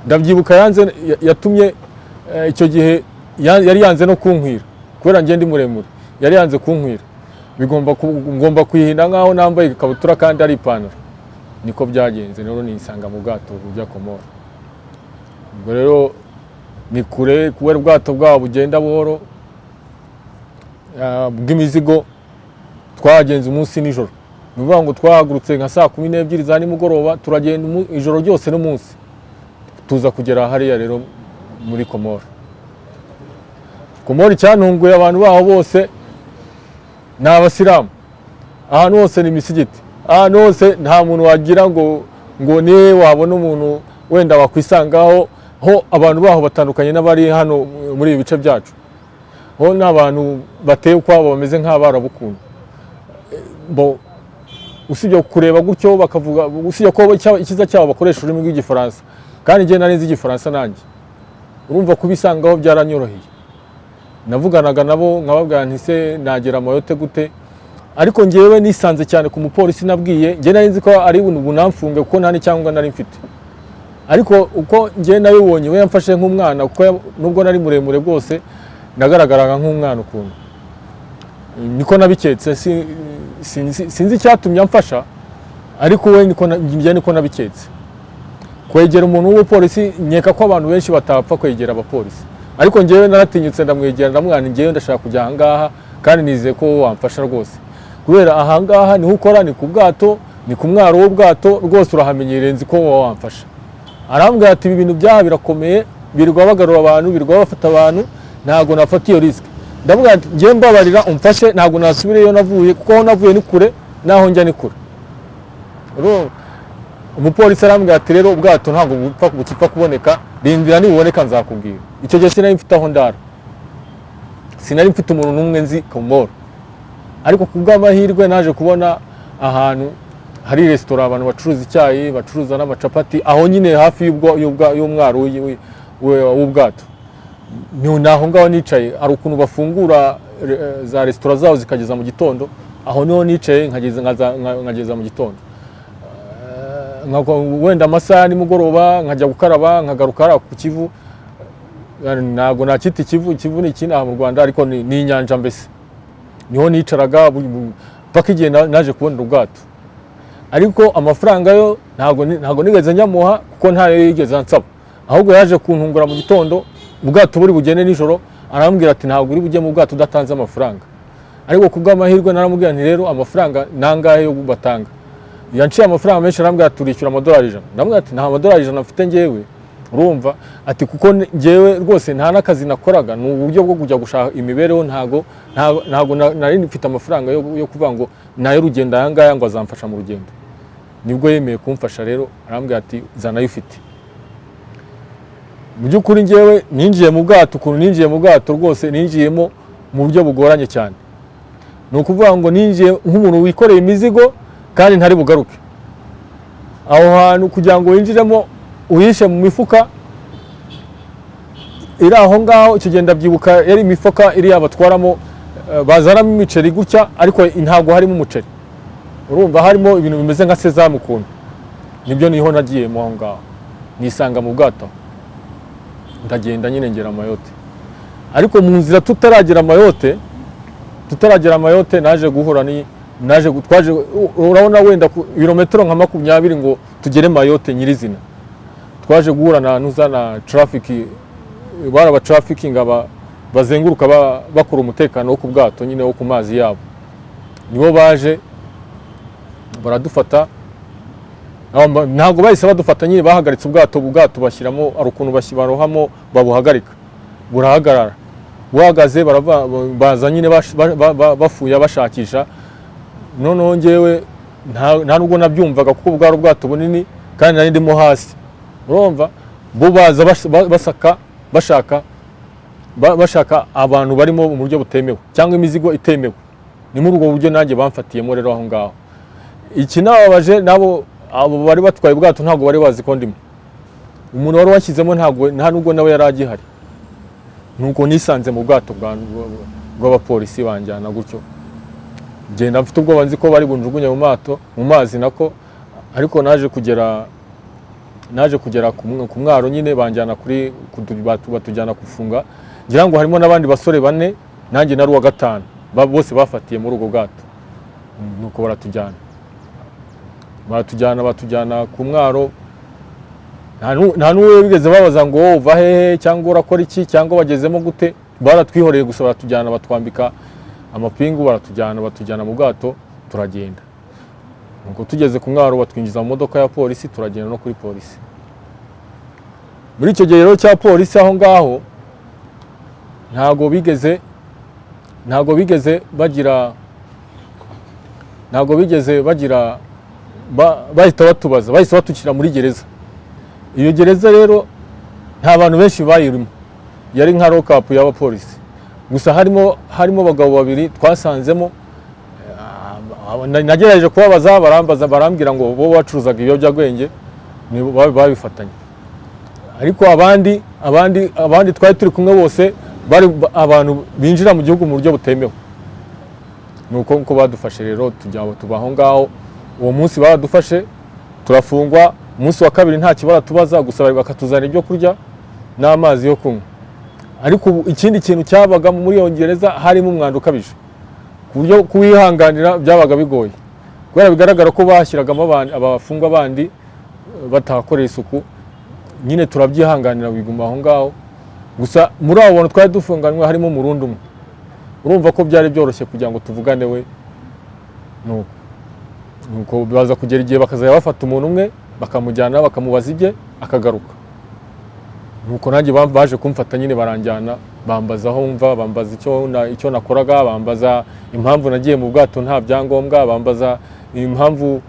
Ndabyibuka yanze yatumye icyo gihe yari yanze no kunkwira, kubera njye ndi muremure, yari yanze kunkwira, bigomba ngomba kwihinda nkaho nambaye ikabutura kandi ari ipantaro. Niko byagenze rero, nisanga mu bwato bujya Komoro. Ubwo rero ni kure, kubera ubwato bwabo bugenda buhoro, bw'imizigo. Twagenze umunsi nijoro, ni ukuvuga ngo twahagurutse nka saa 12 za nimugoroba, turagenda ijoro ryose n'umunsi, tuza kugera hariya rero muri Komoro. Komoro icyantunguye, abantu baho bose ni abasilamu, ahantu hose ni imisigiti, ahantu hose nta muntu wagira ngo ni wabona umuntu wenda wakwisangaho. Ho abantu baho batandukanye n'abari hano muri ibi bice byacu. Ho ni abantu bateye ukwabo, bameze nk'abarabu ukuntu. Bo usibye kureba gutyo bakavuga, usibye ko icyiza cyabo bakoresha ururimi rw'Igifaransa, kandi njye nari nzi Igifaransa nanjye. Urumva, kubisangaho byaranyoroheye. Navuganaga nabo nkababwira nti: "Se nagera Mayotte gute?" Ariko njyewe nisanze cyane ku mupolisi nabwiye. Njye nari nzi ko ari bunamfunge, kuko nta n'icyangombwa nari mfite. Ariko uko njye nabibonye, we yamfashe nk'umwana, kuko nubwo nari muremure bwose, nagaragaraga nk'umwana ukuntu, niko nabiketse. Sinzi icyatumye amfasha, ariko we niko njye niko nabiketse. Kwegera umuntu w'umupolisi, nkeka ko abantu benshi batapfa kwegera abapolisi, ariko njyewe naratinyutse, ndamwegera, ndamwana: "Njyewe ndashaka kujya ahangaha, kandi nizeye ko wowe wamfasha rwose, kubera ahangaha niho ukora, ni ku bwato, ni ku mwaro w'ubwato, rwose urahamenyereye, nzi ko wowe wamfasha." Arambwira ati: "Ibi bintu byaha birakomeye, birirwa bagarura abantu, birirwa bafata abantu, ntabwo nafata iyo risk." Ndamubwira ati: "Njyewe mbabarira umfashe, ntabwo nasubira iyo navuye, kuko aho navuye ni kure n'aho njya ni kure." Urumva? Umupolisi arambwira ati: "Rero ubwato ntabwo bukipfa kuboneka, rindira nibuboneka nzakubwira." Icyo gihe sinari mfite aho ndara, sinari mfite umuntu n'umwe nzi Komoro. Ariko ku bw'amahirwe naje kubona ahantu hari resitora, abantu bacuruza icyayi, bacuruza n'amacapati, aho nyine hafi y'umwaro w'ubwato. Ni aho ngaho nicaye. Hari ukuntu bafungura za resitora zabo zikageza mu gitondo, aho niho nicaye nkageza mu gitondo. Wenda amasaha ya nimugoroba nkajya gukaraba, nkagaruka hariya ku Kivu. Ntabwo nakita Ikivu, Ikivu ni ikindi aha mu Rwanda, ariko ni inyanja mbese. Niho nicaraga mpaka igihe naje kubonera ubwato. Ariko amafaranga yo ntabwo nigeze nyamuha, kuko ntayo yigeze ansaba. Ahubwo yaje kuntungura mu gitondo, ubwato buri bugende nijoro, arambwira ati: "Ntabwo uri bujye mu bwato udatanze amafaranga." Ariko ku bw'amahirwe naramubwira nti: "Rero amafaranga nangahe yo batanga?" Yanciye amafaranga menshi, arambwira ati: "Turishyura amadolari 100." Ndamubwira ati: "Nta madolari 100 mfite njyewe." Urumva, ati: "Kuko njyewe rwose nta n'akazi nakoraga, ni uburyo bwo kujya gushaka imibereho, ntago nari mfite amafaranga yo kuvuga ngo nayo rugendo aya ngaya ngo azamfasha mu rugendo." Nibwo yemeye kumfasha rero, arambwira ati: "Zana ayo ufite." Mu by'ukuri ngewe ninjiye mu bwato, ukuntu ninjiye mu bwato rwose, ninjiyemo mu buryo bugoranye cyane. Ni ukuvuga ngo ninjiye nk'umuntu wikoreye imizigo kandi ntari bugaruke aho hantu. Kugira ngo winjiremo uhishe mu mifuka iri aho ngaho, icyo gihe ndabyibuka yari imifuka iriya batwaramo, bazanamo imiceri gutya, ariko ntabwo harimo umuceri. Urumva harimo ibintu bimeze nka sésame ukuntu. Nibyo niho nagiyemo aho ngaho, nisanga mu bwato, ndagenda nyine ngera Mayotte. Ariko mu nzira tutaragera Mayotte naje guhura ni naje twaje, urabona wenda ku ibirometero nka 20 ngo tugere Mayotte nyirizina, twaje guhura na nuza na traffic, bari aba trafficking aba bazenguruka bakora umutekano wo ku bwato nyine, wo ku mazi yabo. Nibo baje baradufata. Ntabwo bahise badufata nyine, bahagaritse ubwato bashyiramo, hari ukuntu barohamo babuhagarika, burahagarara. Buhagaze baza nyine bafuya bashakisha. Noneho njyewe nta nubwo nabyumvaga kuko bwari ubwato bunini kandi nari ndimo hasi. Urumva bo baza basaka, bashaka bashaka abantu barimo mu buryo butemewe cyangwa imizigo itemewe. Ni muri ubwo buryo nanjye bamfatiyemo rero aho ngaho. Ikinababaje, nabo abo bari batwaye ubwato ntabwo bari bazi ko ndimo. Umuntu wari washyizemo ntabwo, nta nubwo nawe yari agihari. Nuko nisanze mu bwato bw'abapolisi, banjyana gutyo, ngenda mfite ubwoba, nzi ko bari bunjugunye mu mato, mu mazi nako. Ariko naje kugera ku mwaro nyine, banjyana kuri batujyana gufunga. Ngira ngo harimo n'abandi basore bane, nanjye nari uwa gatanu. Bose bafatiye muri ubwo bwato. Nuko baratujyana ku mwaro. Nta n'uwo bigeze babaza ngo wowe uva hehe cyangwa urakora iki cyangwa bagezemo gute. Baratwihoreye gusa, baratujyana, batwambika amapingu, baratujyana, batujyana mu bwato, turagenda. Nuko tugeze ku mwaro batwinjiza mu modoka ya polisi, turagenda no kuri polisi. Muri icyo gihe rero cya polisi aho ngaho, ntabwo bigeze bagira bahita batubaza, bahise batushyira muri gereza. Iyo gereza rero nta bantu benshi bayirimo, yari nka lockup y'abapolisi gusa. Harimo abagabo babiri twasanzemo. Nagerageje kubabaza, barambaza, barambwira ngo bo bacuruzaga ibiyobyabwenge, nibo babifatanye. Ariko abandi twari turi kumwe bose bari abantu binjira mu gihugu mu buryo butemewe. Nuko uko badufashe rero, tujya tuba aho ngaho. Uwo munsi baradufashe turafungwa. Umunsi wa kabiri nta kibaratubaza, gusa bakatuzanira ibyo kurya n'amazi yo kunywa. Ariko ubu ikindi kintu cyabaga muri iyo gereza, harimo umwanda ukabije ku buryo kuwihanganira byabaga bigoye, kubera bigaragara ko bashyiragamo abafungwa bandi batahakorera isuku. Nyine turabyihanganira, biguma aho ngaho. Gusa muri abo bantu twari dufunganywe harimo Umurundi umwe. Urumva ko byari byoroshye kugira ngo tuvugane we. Nuko baza kugera igihe bakazajya bafata umuntu umwe, bakamujyana, bakamubaza ibye, akagaruka. Nuko nanjye baje kumfata nyine, baranjyana, bambaza aho mva, bambaza icyo nakoraga, bambaza impamvu nagiye mu bwato nta byangombwa, bambaza impamvu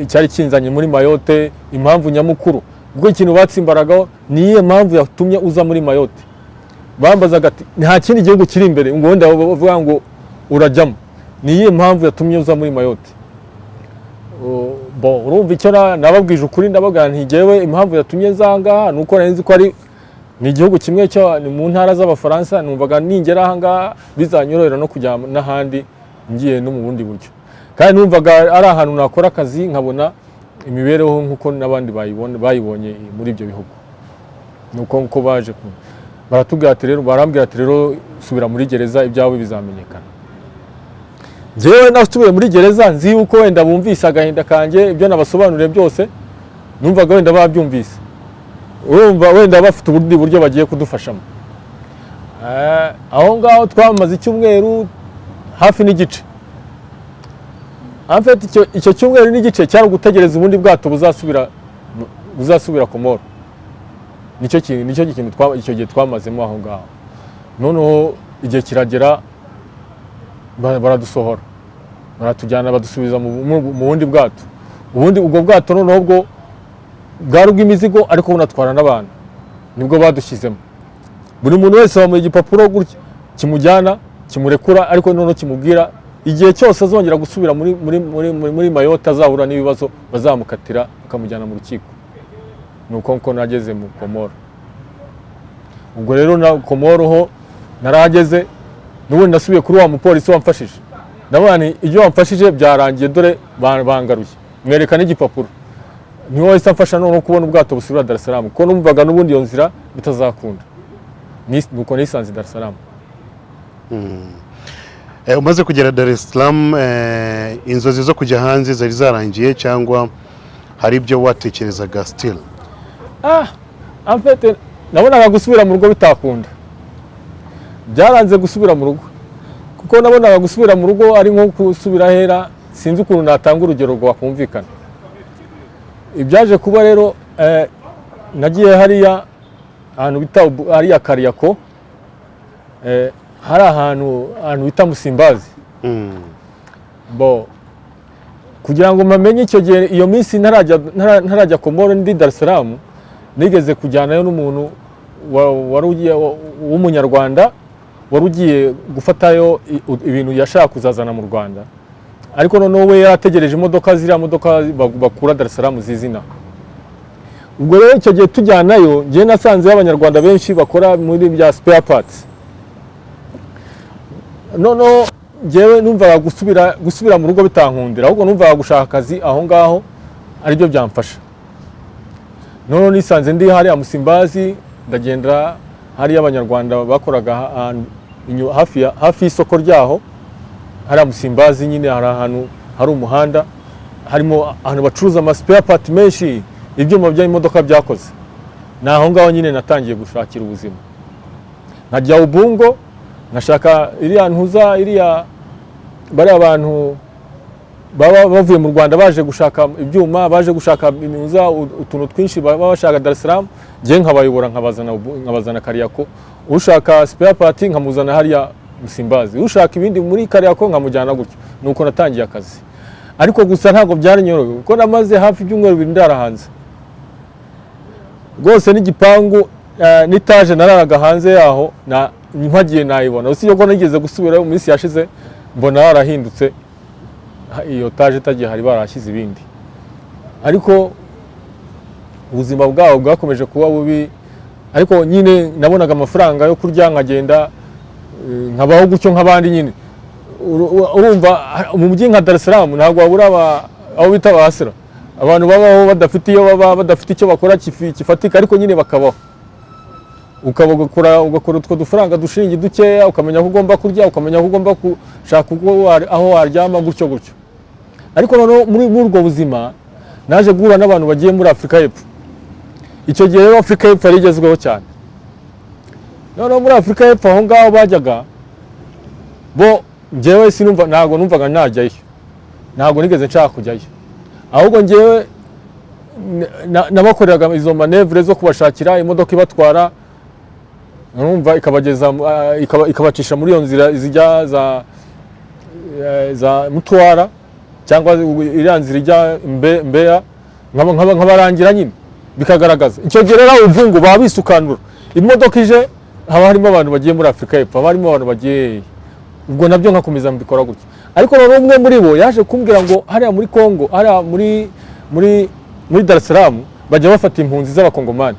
icyari kinzanye muri Mayotte, impamvu nyamukuru. Kuko ikintu batsimbaragaho ni iyihe mpamvu yatumye uza muri Mayotte. Bambazaga ati: "Nta kindi gihugu kiri imbere ngo wenda bavuga ngo urajyamo, ni iyihe mpamvu yatumye uza muri Mayotte?" Bon, urumva icyo nababwije ukuri, ndababwira nti: "Jyewe impamvu yatumye nzanga ni uko nari nzi ko ari ni igihugu kimwe cyo ni mu ntara z'Abafaransa. Numvaga ningera aha ngaha bizanyorohera no kujya n'ahandi, ngiye no mu bundi buryo, kandi numvaga ari ahantu nakora akazi nkabona imibereho nk'uko n'abandi bayibonye muri ibyo bihugu." Nuko nkuko baje baratubwira ati rero, barambwira ati: "Rero subira muri gereza, ibyawe bizamenyekana." Njyewe nasubiye muri gereza nzi yuko wenda bumvise agahinda kanjye, ibyo nabasobanuriye byose numvaga wenda babyumvise, urumva wenda bafite ubundi buryo bagiye kudufashamo. Aho ngaho twamaze icyumweru hafi n'igice. En fait, icyo cyumweru n'igice cyari ugutegereza ubundi bwato buzasubira Komoro. Nicyo kintu icyo gihe twamazemo aho ngaho. Noneho igihe kiragera, baradusohora, baratujyana, badusubiza mu bundi bwato. Ubundi ubwo bwato noneho bwo bwari ubw'imizigo ariko bunatwara n'abantu. Nibwo badushyizemo, buri muntu wese bamuha igipapuro gutya kimujyana, kimurekura, ariko noneho kimubwira igihe cyose azongera gusubira muri Mayotte azahura n'ibibazo, bazamukatira bakamujyana mu rukiko. Ni uko nageze mu Komoro. Ubwo rero na Komoro ho narahageze, n'ubundi nasubiye kuri wa mupolisi wamfashije, ndabona nti ibyo wamfashije byarangiye, dore bangaruye, mwereka n'igipapuro. Niwe wahise amfasha noneho kubona ubwato busubira Dar es Salaam, kuko numvaga n'ubundi iyo nzira bitazakunda. Nuko nisanze i Dar es Salaam. Umaze kugera Dar es Salaam, inzozi zo kujya hanze zari zarangiye cyangwa hari ibyo watekerezaga still? Ah, en fait nabonaga gusubira mu rugo bitakunda. Byaranze gusubira mu rugo, kuko nabonaga gusubira mu rugo ari nko gusubira hera. Sinzi ukuntu natanga urugero rwakumvikana. Ibyaje kuba rero, nagiye hariya ahantu bita hariya Kariakoo, hari ahantu bita Musimbazi. Bo kugira ngo mpamenye, icyo gihe, iyo minsi ntarajya Komoro, ndi Dar es Salaam, nigeze kujyanayo n'umuntu wari ugiye w'umunyarwanda, wari ugiye gufatayo ibintu yashaka kuzazana mu Rwanda, ariko noneho we yarategereje imodoka, ziriya modoka bakura Dar es Salaam zizina. Ubwo rero icyo gihe tujyanayo, njyewe nasanzeyo abanyarwanda benshi bakora muri bya spare parts. Noneho njyewe numvaga gusubira mu rugo bitankundira, ahubwo numvaga gushaka akazi aho ngaho aribyo byamfasha. Noneho nisanze ndi hariya Musimbazi, ndagenda hariya abanyarwanda bakoraga ahantu hafi y'isoko ryaho hariya Musimbazi nyine. Hari ahantu hari umuhanda, harimo ahantu bacuruza ama spare part menshi, ibyuma by'imodoka byakoze. Ni aho ngaho nyine natangiye gushakira ubuzima, nkajya Ubungo nkashaka iriya ntuza, iriya bariya bantu baba bavuye mu Rwanda baje gushaka ibyuma, baje gushaka imyuza, utuntu twinshi baba bashaka Dar es Salaam, njye nkabayobora, nkabazana Kariakoo. Ushaka spare part nkamuzana hariya Musimbazi, ushaka ibindi muri Kariakoo nkamujyana gutyo. Nuko natangiye akazi, ariko gusa ntabwo byari nyorohewe, kuko namaze hafi ibyumweru 2 ndara hanze rwose, n'igipangu n'itaje nararaga hanze yaho. Na mpagiye nayibona, usibye ko nigeze gusubirayo mu minsi yashize mbona yarahindutse, iyo taje itagiye, hari barahashyize ibindi. Ariko ubuzima bwabo bwakomeje kuba bubi, ariko nyine nabonaga amafaranga yo kurya, nkagenda nkabaho gutyo nk'abandi nyine. Urumva mu mujyi nka Dar es Salaam ntabwo wabura abo bita abahasira, abantu babaho badafite iyo baba, badafite icyo bakora kifatika, ariko nyine bakabaho. Ukaba ugakora utwo dufaranga dushingi dukeya, ukamenya ko ugomba kurya, ukamenya ko ugomba gushaka uko aho waryama, gutyo gutyo. Ariko noneho muri ubwo buzima naje guhura n'abantu bagiye muri Afurika y'Epfo. Icyo gihe rero Afurika y'Epfo yari igezweho cyane. Noneho muri Afurika y'Epfo aho ngaho bajyaga bo, njyewe sinumva, ntabwo numvaga najyayo, ntabwo nigeze nshaka kujyayo. Ahubwo njyewe nabakoreraga izo manœuvres zo kubashakira imodoka ibatwara, urumva, ikabageza ikabacisha muri iyo nzira zijya za Mtwara cyangwa iriya nzira ijya Mbeya, nkabarangira nyine bikagaragaza. Icyo gihe rero abazungu baba bisukanura, imodoka ije haba harimo abantu bagiye muri Afurika y'Epfo, haba harimo abantu bagiye. Ubwo nabyo nkakomeza mbikora gutyo. Ariko noneho umwe muri bo yaje kumbwira ngo hariya muri Congo, hariya muri Dar es Salaam bajya bafata impunzi z'abakongomani.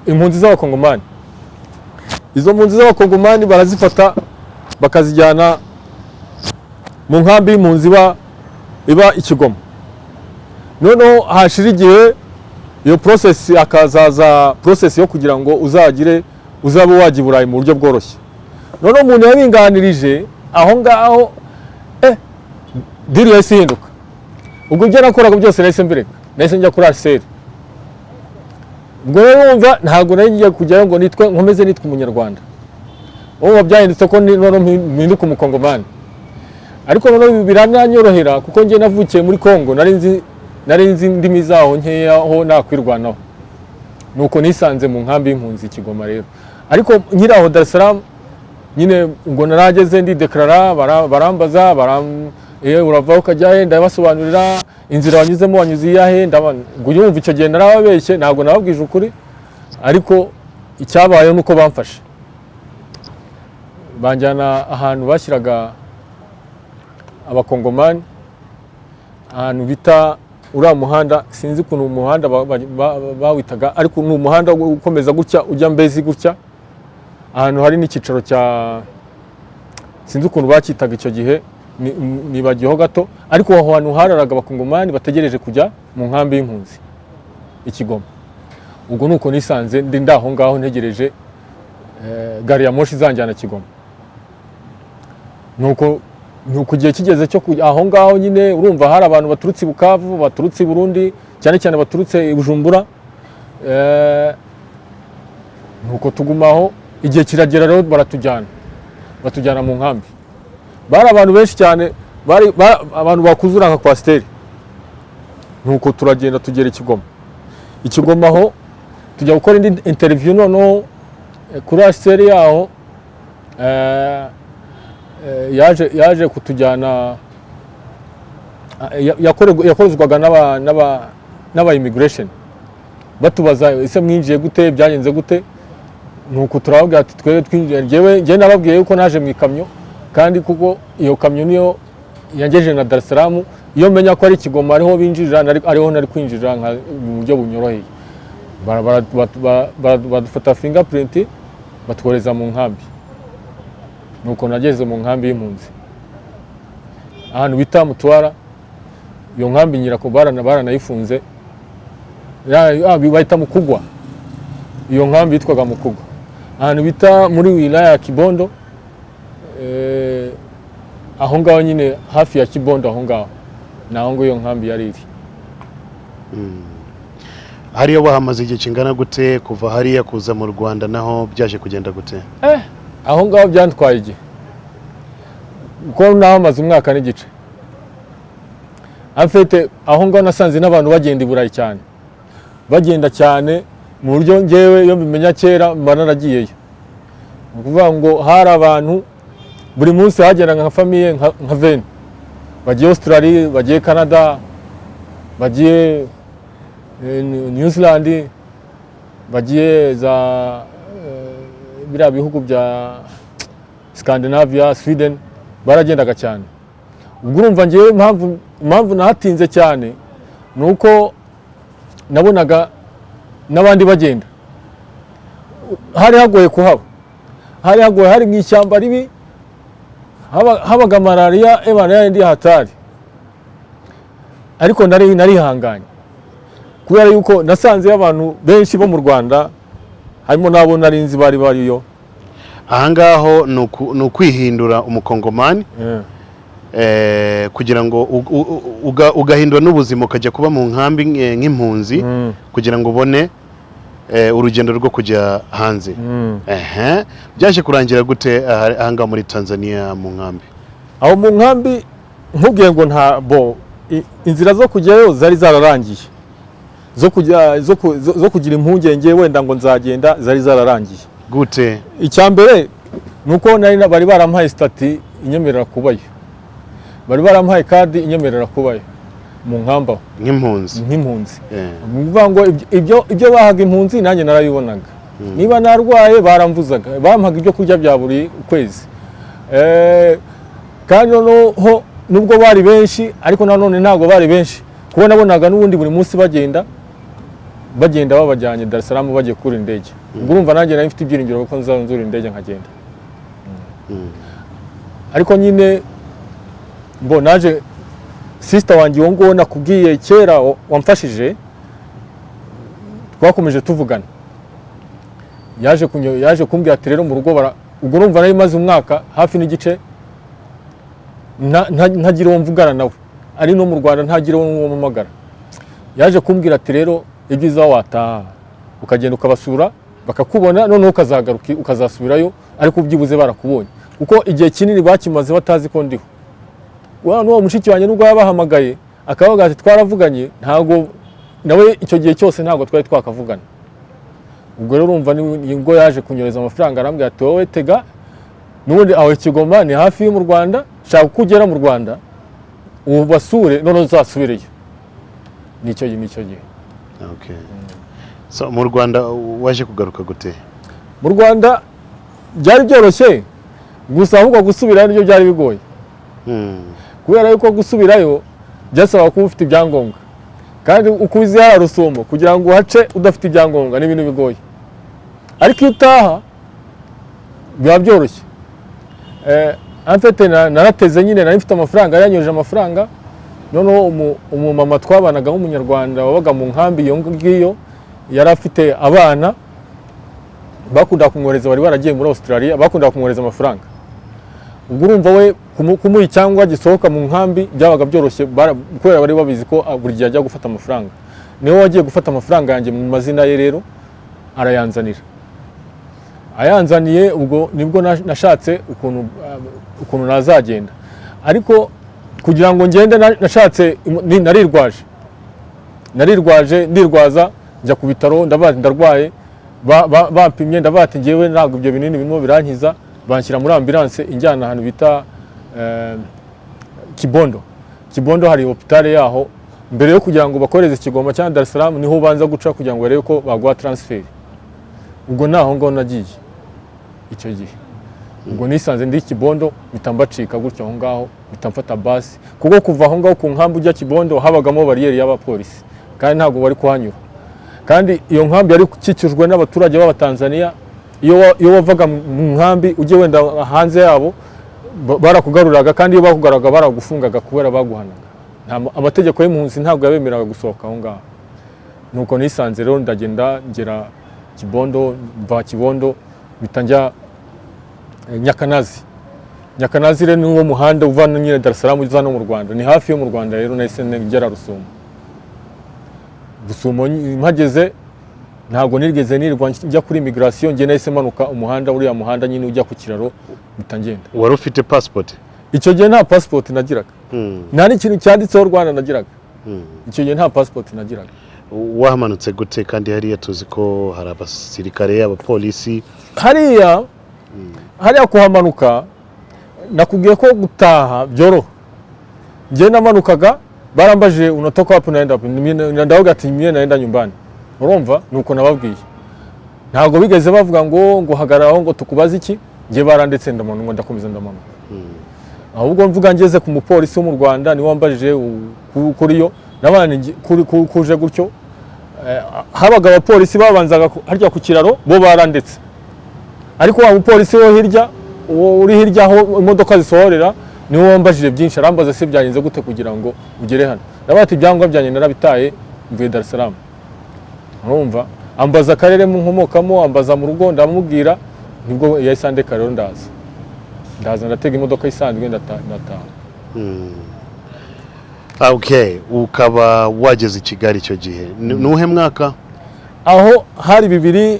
Impunzi z'abakongomani, izo mpunzi z'abakongomani barazifata bakazijyana mu nkambi y'impunzi iba i Kigoma. Noneho hashira igihe iyo process, hakazaza process yo kugira ngo uzagire uzabe wajya i Burayi mu buryo bworoshye. Noneho umuntu yabinganirije aho ngaho, deal yahise ihinduka. Ubwo ibyo nakoraga byose nahise mbireka, nahise njya kuri HCR. Ubwo rero wumva ntabwo nari ngiye kujyayo ngo nitwe nkomeze nitwe umunyarwanda. Urumva byahindutse ko noneho mpinduka umukongomani. Ariko noneho birananyorohera, kuko njye navukiye muri Congo, nari nzi indimi zaho nkeya ho nakwirwanaho. Nuko nisanze mu nkambi y'impunzi i Kigoma rero. Ariko nkiri aho Dar es Salaam nyine, ubwo narageze ndideclara, barambaza. Urava ukajya he? Ndabasobanurira inzira wanyuzemo, wanyuze iyahe? Ngo yumva icyo gihe narababeshye, ntabwo nababwije ukuri. Ariko icyabayeho ni uko bamfashe, banjyana ahantu bashyiraga Abakongomani, ahantu bita uriya muhanda, sinzi ukuntu umuhanda bawitaga, ariko ni umuhanda ukomeza gutya ujya Mbezi gutya, ahantu hari n'icyicaro cya, sinzi ukuntu bacyitaga icyo gihe, nibagiweho gato, ariko aho hantu hararaga Abakongomani bategereje kujya mu nkambi y'impunzi i Kigoma. Ubwo nuko nisanze ndi ndaho ngaho ntegereje gari ya moshi izanjyana Kigoma. Nuko igihe kigeze cyo kujya aho ngaho nyine, urumva hari abantu baturutse i Bukavu, baturutse i Burundi, cyane cyane baturutse i Bujumbura. Nuko tugumaho, igihe kiragera rero baratujyana, batujyana mu nkambi. Bari abantu benshi cyane, bari abantu bakuzura nka coaster. Nuko turagenda tugera i Kigoma. I Kigoma aho tujya gukora indi interview noneho kuri HCR yaho. Yaje kutujyana, yakorezwaga n'aba immigration, batubaza: "Ese mwinjiye gute? Byagenze gute?" Nuko turababwira ati: "Twebwe twinjiye, njyewe njyewe nababwiye yuko naje mu ikamyo, kandi kuko iyo kamyo niyo yangejeje na Dar es Salaam. Iyo menya ko ari Kigoma ariho binjirira, ariho nari kwinjirira mu buryo bunyoroheye." Badufata fingerprint, batwohereza mu nkambi. Nuko nageze mu nkambi y'impunzi ahantu bita Mutwara. Iyo nkambi nyirako baranayifunze. Bahita Mukugwa, iyo nkambi yitwaga Mukugwa, ahantu bita muri wilaya ya Kibondo. Aho ngaho nyine hafi ya Kibondo, aho ngaho ni aho ngaho iyo nkambi yari iri. Hariya wahamaze igihe kingana gute? Kuva hariya kuza mu Rwanda naho byaje kugenda gute? Aho ngaho byantwaye igihe, kuko naho amaze umwaka n'igice. Afite aho ngaho nasanze n'abantu bagenda i Burayi cyane, bagenda cyane mu buryo ngewe iyo mbimenya kera mba naragiyeyo. Ni ukuvuga ngo hari abantu buri munsi hagendaga nka famille nka 20, bagiye Australia, bagiye Canada, bagiye New Zealand, bagiye za biriya bihugu bya Scandinavia, Sweden, baragendaga cyane. Ubwo urumva ngewe impamvu nahatinze cyane ni uko nabonaga n'abandi bagenda. Hari hagoye kuhaba, hari hagoye, hari mu ishyamba ribi, habaga malariya ebana yandi hatari, ariko narihanganye kubera yuko nasanzeyo abantu benshi bo mu Rwanda, harimo n'abo nari nzi bari bariyo. Ahangaho ni ukwihindura Umukongomani kugira ngo ugahindura n'ubuzima, ukajya kuba mu nkambi nk'impunzi kugira ngo ubone urugendo rwo kujya hanze. Ehe, byaje kurangira gute ahangaha muri Tanzania mu nkambi? Aho mu nkambi, nkubwiye ngo nta bo inzira zo kujyayo zari zararangiye, zo kujya zo kugira impungenge wenda ngo nzagenda zari zararangiye. Gute? Icya mbere ni uko bari barampaye statut inyemerera kubayo, bari barampaye card inyemerera kubayo mu nkambi aho. Nk'impunzi? Nk'impunzi. Ni ukuvuga ngo ibyo bahaga impunzi nanjye narabibonaga. Niba narwaye baramvuzaga, bampaga ibyo kurya bya buri kwezi. Kandi noneho nubwo bari benshi, ariko nanone ntabwo bari benshi, kuko nabonaga n'ubundi buri munsi bagenda, bagenda babajyanye Dar es Salaam bagiye kurira indege. Ubwo urumva nanjye nari mfite ibyiringiro ko nzurira indege nkagenda. Ariko nyine mbo naje, sister wanjye uwo nguwo nakubwiye kera wamfashije, twakomeje tuvugana, yaje kumbwira ati: "Rero mu rugo bara." Ubwo urumva nari maze umwaka hafi n'igice ntagira uwo mvugana nawe, ari no mu Rwanda ntagira uwo mpamagara. Yaje kumbwira ati: "Rero ibyiza wataha ukagenda ukabasura bakakubona, noneho ukazagaruka ukazasubirayo, ariko byibuze barakubonye, kuko igihe kinini bakimaze batazi ko ndiho." Wa n'uwo mushiki wanjye nubwo yabahamagaye akavuga ati: "Twaravuganye," ntabwo nawe icyo gihe cyose ntabwo twari twakavugana. Ubwo rero urumva nibwo yaje kunyohereza amafaranga, arambwira ati: "Wowe tega n'ubundi aho Kigoma ni hafi yo mu Rwanda, shaka uko ugera mu Rwanda." Ubasure, noneho uzasubireyo. Nicyo gihe. Okay. So mu Rwanda waje kugaruka gute? Mu Rwanda byari byoroshye, gusa ahubwo gusubirayo nibyo byari bigoye, kubera yuko gusubirayo byasaba kuba ufite ibyangombwa, kandi uko uzi hariya Rusumo, kugira ngo uhace udafite ibyangombwa ni ibintu bigoye. Ariko iyo utaha biba byoroshye. En fait, narateze nyine, nari mfite amafaranga, yari yanyohereje amafaranga. Noneho umumama twabanaga w'Umunyarwanda wabaga mu nkambi iyo ngiyo, yari afite abana bakundaga kumwohereza, bari baragiye muri Australia, bakundaga kumwohereza amafaranga. Ubwo urumva we kumuha icyangombwa gisohoka mu nkambi byabaga byoroshye, kubera bari babizi ko buri gihe ajya gufata amafaranga. Niwe wagiye gufata amafaranga yanjye mu mazina ye rero, arayanzanira. Ayanzaniye, ubwo nibwo nashatse ukuntu nazagenda. Ariko kugira ngo ngende, nashatse narirwaje, ndirwaza, njya ku bitaro, ndavuga ati ndarwaye. Bampimye, ndavuga ati ngewe ntabwo ibyo binini birimo birankiza. Banshyira muri ambulance injyana ahantu bita Kibondo. Kibondo hari hôpital yaho. Mbere yo kugira ngo bakohereze Kigoma cyangwa Dar es Salaam, niho ubanza guca kugira ngo barebe ko baguha transfert. Ubwo naho ngaho nagiye icyo gihe. Ubwo nisanze ndi Kibondo, mpita mbacika gutyo aho ngaho, mpita mfata basi, kuko kuva aho ngaho ku nkambi ujya Kibondo habagamo bariyeri y'abapolisi, kandi ntabwo bari kuhanyura. Kandi iyo nkambi yari ikikijwe n'abaturage b'Abatanzaniya. Iyo wavaga mu nkambi ujye wenda hanze yabo, barakugaruraga, kandi iyo bakugaruraga baragufungaga kubera baguhanaga. Amategeko y'impunzi ntabwo yabemeraga gusohoka aho ngaho. Nuko nisanze rero ndagenda ngera Kibondo, mva Kibondo mpita njya Nyakanazi. Nyakanazi rero ni wo muhanda uva nyine Dar es Salaam uza no mu Rwanda, ni hafi yo mu Rwanda. Rero nahise ngera Rusumo. Rusumo mpageze ntabwo nigeze nirwa njya kuri immigration. Njye nahise manuka umuhanda, uriya muhanda nyine ujya ku kiraro, mpita ngenda. Wari ufite passport? Icyo gihe nta passport nagiraga, nta n'ikintu cyanditseho Rwanda nagiraga. Icyo gihe nta passport nagiraga. Wahamanutse gute kandi hariya tuzi ko hari abasirikare, abapolisi? Hariya kuhamanuka, nakubwiye ko gutaha byoroha. Njye namanukaga, barambajije "Unatoka wapi? Unaenda wapi?" Ndavuga ati "Mie naenda nyumbani." Urumva, nuko nababwiye. Ntabwo bigeze bavuga ngo hagarara aho ngo tukubaze iki. Njye baranditse, ndamanuka, ndakomeza ndamanuka. Ahubwo mvuga ngeze ku mupolisi wo mu Rwanda, niwe wambajije kuri yo n'abandi kuje gutyo. Habaga abapolisi babanzaga harya ku kiraro, bo baranditse, ariko wa mupolisi wo hirya, uwo uri hirya aho imodoka zisohorera, niwe wambajije byinshi. Arambaza se byagenze gute kugira ngo ugere hano? Ndavuga ati ibyangombwa byanjye narabitaye, mvuye Dar es Salaam. Urumva, ambaza akarere mu nkomokamo, ambaza mu rugo, ndamubwira. Nibwo yahise andeka rero, ndaza ndatega imodoka isanzwe, ndataha. Okay, ukaba wageze i Kigali icyo gihe. Ni uwuhe mwaka? Aho hari 2005.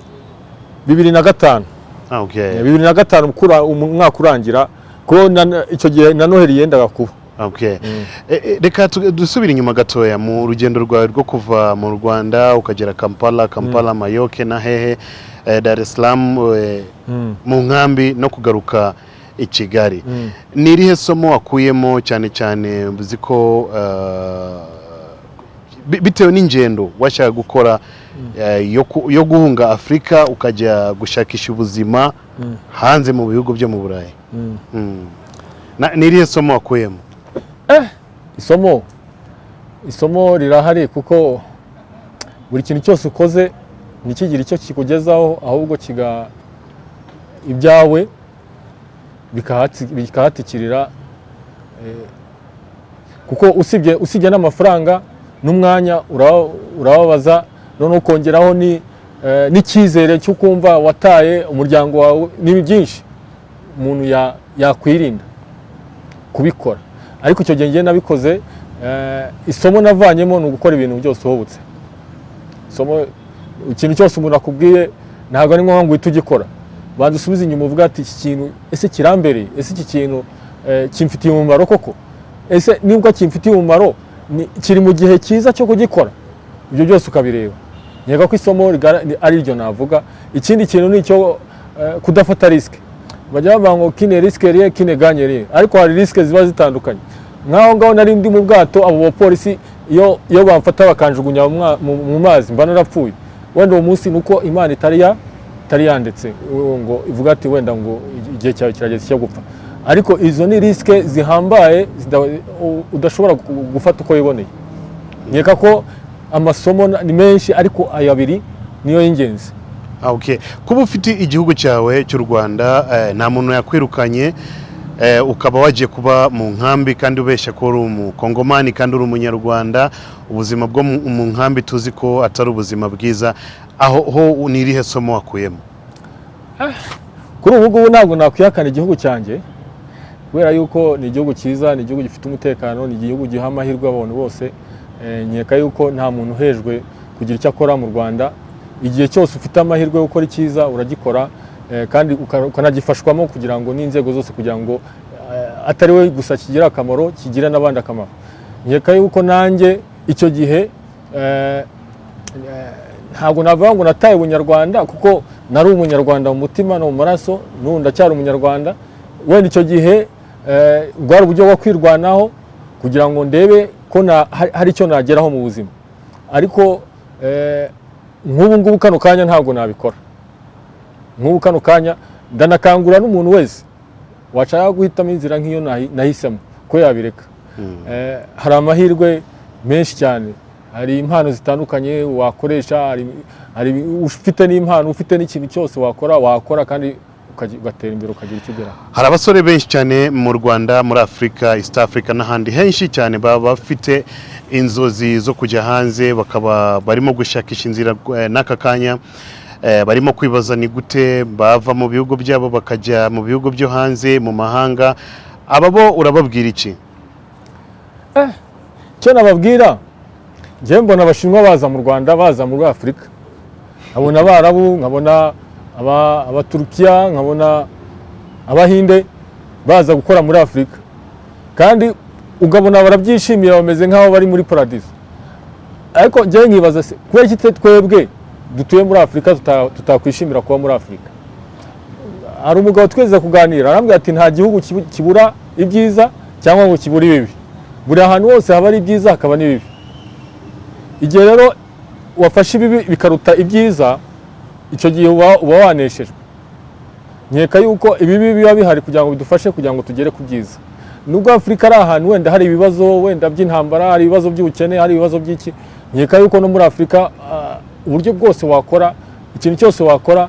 2005, umwaka urangira, kuko icyo gihe na Noheli yendaga kuba. Okay. Reka dusubire inyuma gatoya mu rugendo rwawe rwo kuva mu Rwanda ukagera Kampala, Kampala, Mayoke na hehe, Dar es Salaam, mu nkambi no kugaruka i Kigali. Ni irihe somo wakuyemo cyane cyane uzi ko bitewe n'ingendo washaka gukora yo guhunga Afurika ukajya gushakisha ubuzima hanze mu bihugu byo mu Burayi? Ni irihe somo wakuyemo? Isomo rirahari, kuko buri kintu cyose ukoze ntikigire icyo kikugezaho, ahubwo kiga ibyawe bikahatikirira, kuko usibye n'amafaranga n'umwanya urababaza, noneho ukongeraho n'icyizere cyo kumva wataye umuryango wawe. Ni byinshi umuntu yakwirinda kubikora. Ariko icyo gihe njye nabikoze. Isomo navanyemo ni ugukora ibintu byose uhubutse. Isomo, ikintu cyose umuntu akubwiye ntabwo ari ngombwa ngo uhite ugikora. Banza usubize inyuma, uvuga ati iki kintu ese kirambereye? Ese iki kintu kimfitiye umumaro koko? Ese nubwo kimfitiye umumaro, kiri mu gihe cyiza cyo kugikora? Ibyo byose ukabireba. Nkeka ko isomo ari ryo navuga. Ikindi kintu ni icyo kudafata risque. Bajya bavuga ngo "Qui ne risque rien, qui ne gagne rien", ariko hari risque ziba zitandukanye. Nk'aho ngaho nari ndi mu bwato, abo bapolisi iyo bamfata bakanjugunya mu mazi, mba narapfuye. Wenda uwo munsi ni uko Imana itari yanditse ngo ivuga ati wenda ngo igihe cyawe kirageze cyo gupfa. Ariko izo ni risque zihambaye udashobora gufata uko wiboneye. Nkeka ko amasomo ni menshi, ariko ayo abiri niyo y'ingenzi. Ah, okay. Kuba ufite igihugu cyawe cy'u Rwanda, nta muntu yakwirukanye, ukaba wagiye kuba mu nkambi kandi ubeshya ko uri umukongomani kandi uri umunyarwanda. Ubuzima bwo mu nkambi tuzi ko atari ubuzima bwiza. Aho ho ni irihe somo wakuyemo? Kuri ubu ngubu ntabwo nakwihakana igihugu cyanjye, kubera yuko ni igihugu cyiza, ni igihugu gifite umutekano, ni igihugu giha amahirwe abantu bose. Nkeka yuko nta muntu uhejwe kugira icyo akora mu Rwanda. Igihe cyose ufite amahirwe yo gukora icyiza uragikora, kandi ukanagifashwamo kugira ngo n'inzego zose, kugira ngo atari we gusa kigira akamaro, kigira n'abandi akamaro. Nkeka yuko nanjye icyo gihe ntabwo navuga ngo nataye ubunyarwanda, kuko nari umunyarwanda mu mutima no mu maraso, n'ubu ndacyari umunyarwanda. Wenda icyo gihe bwari uburyo bwo kwirwanaho kugira ngo ndebe ko hari icyo nageraho mu buzima. Ariko nk'ubu ngubu kano kanya ntabwo nabikora. Nk'ubu kano kanya ndanakangurira n'umuntu wese washaka guhitamo inzira nk'iyo nahisemo ko yabireka. Hari amahirwe menshi cyane, hari impano zitandukanye wakoresha, hari ufite n'impano, ufite n'ikintu cyose wakora kandi ugatera imbere, ukagira icyo ugeraho. Hari abasore benshi cyane mu Rwanda, muri Afurika, East Africa n'ahandi henshi cyane, baba bafite inzozi zo kujya hanze, bakaba barimo gushakisha inzira n'aka kanya barimo kwibaza ni gute bava mu bihugu byabo bakajya mu bihugu byo hanze, mu mahanga. Aba bo urababwira iki? Icyo nababwira, njyewe mbona Abashinwa baza mu Rwanda, baza muri Afurika, nkabona Abarabu, nkabona Abaturukiya, nkabona Abahinde baza gukora muri Afurika, kandi ukabona barabyishimira, bameze nk'aho bari muri paradizo. Ariko njyewe nkibaza se, kubera iki twebwe dutuye muri Afurika tutakwishimira kuba muri Afurika? Hari umugabo tweze kuganira, arambwira ati nta gihugu kibura ibyiza cyangwa ngo kibure ibibi. Buri ahantu hose haba ari ibyiza, hakaba n'ibibi. Igihe rero wafashe ibibi bikaruta ibyiza, icyo gihe uba waneshejwe. Nkeka yuko ibibi biba bihari kugira ngo bidufashe kugira ngo tugere ku byiza. Nubwo Afurika ari ahantu wenda hari ibibazo wenda by'intambara, hari ibibazo by'ubukene, hari ibibazo by'iki, nkeka yuko no muri Afurika uburyo bwose wakora, ikintu cyose wakora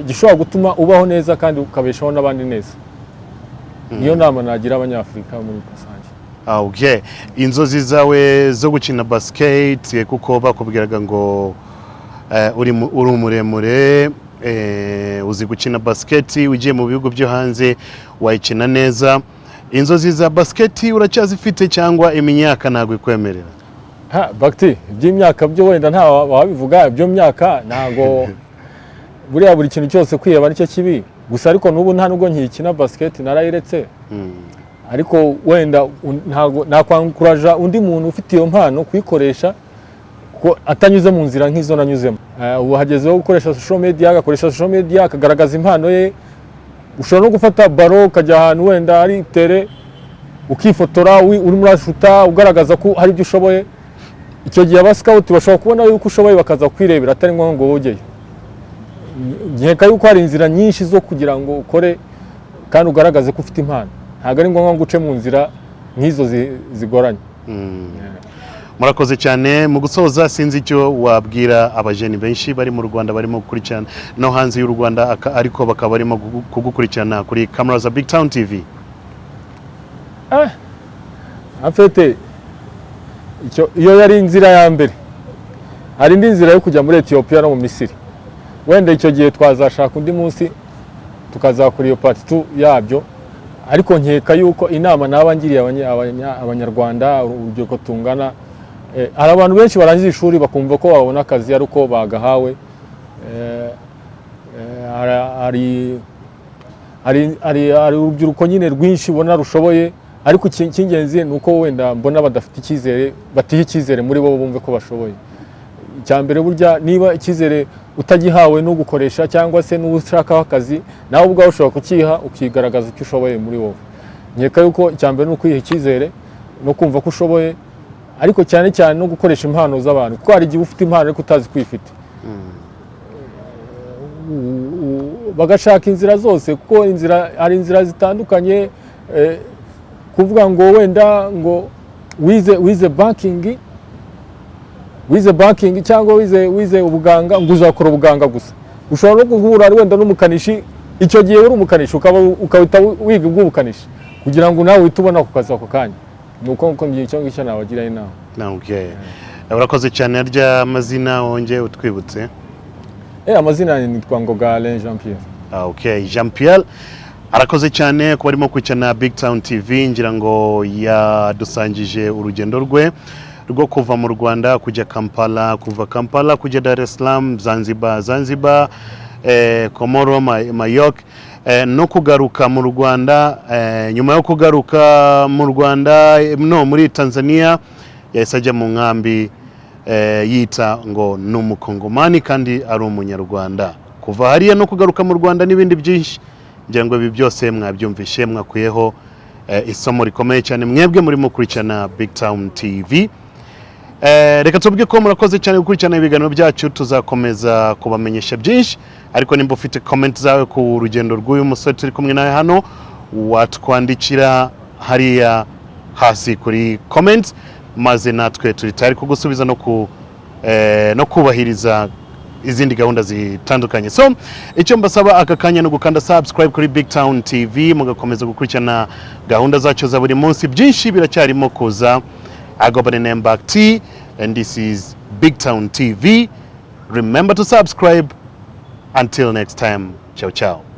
gishobora gutuma ubaho neza kandi ukabeshaho n'abandi neza. Niyo nama nagira Abanyafurika muri rusange. Ah, okay. Inzozi zawe zo gukina basket, kuko bakubwiraga ngo uri umuremure, uzi gukina basket, ugiye mu bihugu byo hanze wayikina neza. Inzozi za basket uracyazifite cyangwa imyaka ntabwo ikwemerera? Ha, bagiti iby'imyaka byo wenda nta wabivuga. Ibyo myaka ntabwo, buriya buri kintu cyose kwiheba nicyo kibi gusa. Ariko n'ubu nta nubwo nkiyikina basket, narayiretse. Ariko wenda ntabwo nakwankuraja undi muntu ufite iyo mpano kuyikoresha ko atanyuze mu nzira nk'izo nanyuzemo. Ubu hagezeho gukoresha social media, agakoresha social media akagaragaza impano ye. Ushobora no gufata ballon ukajya ahantu wenda hari terrain, ukifotora urimo urashuta, ugaragaza ko hari ibyo ushoboye. Icyo gihe aba scout bashobora kubona yuko ushoboye, bakaza kwirebera, atari ngombwa ngo wogeyo. Nkeka yuko hari inzira nyinshi zo kugira ngo ukore kandi ugaragaze ko ufite impano. Ntabwo ari ngombwa ngo uce mu nzira nk'izo zigoranye. Murakoze cyane. Mu gusoza, sinzi icyo wabwira abajeni benshi bari mu Rwanda barimo gukurikirana, no hanze y'u Rwanda, ariko bakaba barimo kugukurikirana kuri kamera za Big Town TV. En fait, icyo iyo yari inzira ya mbere. Hari indi nzira yo kujya muri Etiyopiya no mu Misiri. Wenda icyo gihe twazashaka undi munsi tukazakora iyo part 2 yabyo. Ariko nkeka yuko inama naba ngiriye Abanyarwanda, urubyiruko tungana, hari abantu benshi barangiza ishuri bakumva ko babona akazi ari uko bagahawe. Hari urubyiruko nyine rwinshi ubona rushoboye, ariko icy'ingenzi ni uko wenda mbona badafite icyizere, batiha icyizere muri bo bumve ko bashoboye. Icya mbere burya, niba icyizere utagihawe n'ugukoresha cyangwa se n'ushakaho akazi, nawe ubwawe ushobora kukiha, ukigaragaza icyo ushoboye muri wowe. Nkeka yuko icya mbere ni ukwiha icyizere. no kumva ko ushoboye, ariko cyane cyane no gukoresha impano z'abantu, kuko hari igihe ufite impano ariko utazi kwifite. Bagashaka inzira zose, kuko inzira hari inzira zitandukanye. Kuvuga ngo wenda ngo wize banking cyangwa wize ubuganga ngo uzakora ubuganga gusa, ushobora no guhura wenda n'umukanishi. Icyo gihe uri umukanishi, ukaba ukahita wiga ubw'ubukanishi kugira ngo nawe uhite ubona ako kazi ako kanya. Ni uko nguko icyo ngicyo nabagira inama. Okay. Urakoze cyane. Harya amazina wongeye utwibutse? Amazina yanjye nitwa Ngoga Alain Jean Pierre. Okay, Jean Pierre arakoze cyane kuba arimo gukurikirana Big Town TV. Ngira ngo yadusangije urugendo rwe rwo kuva mu Rwanda kujya Kampala, kuva Kampala kujya Dar es Salaam, Zanzibar, Komoro, Mayotte, no kugaruka mu Rwanda. Nyuma yo kugaruka mu Rwanda, no muri Tanzania, yahise ajya mu nkambi, yita ngo ni Umukongomani kandi ari Umunyarwanda. Kuva hariya no kugaruka mu Rwanda n'ibindi byinshi, ngira ngo ibi byose mwabyumvishe, mwakuyeho isomo rikomeye cyane mwebwe murimo gukurikirana Big Town TV. Reka tubwe ko murakoze cyane gukurikirana ibiganiro byacu. Tuzakomeza kubamenyesha byinshi, ariko nimba ufite comment zawe ku rugendo rw'uyu musore turi kumwe nawe hano, watwandikira hariya hasi kuri comment, maze natwe turi tayari kugusubiza no kubahiriza izindi gahunda zitandukanye. So icyo mbasaba aka kanya ni ugukanda subscribe kuri Big Town TV, mugakomeza gukurikirana gahunda zacu za buri munsi. Byinshi biracyarimo kuza. I go by the name Back T and this is Big Town TV. Remember to subscribe. Until next time, ciao ciao.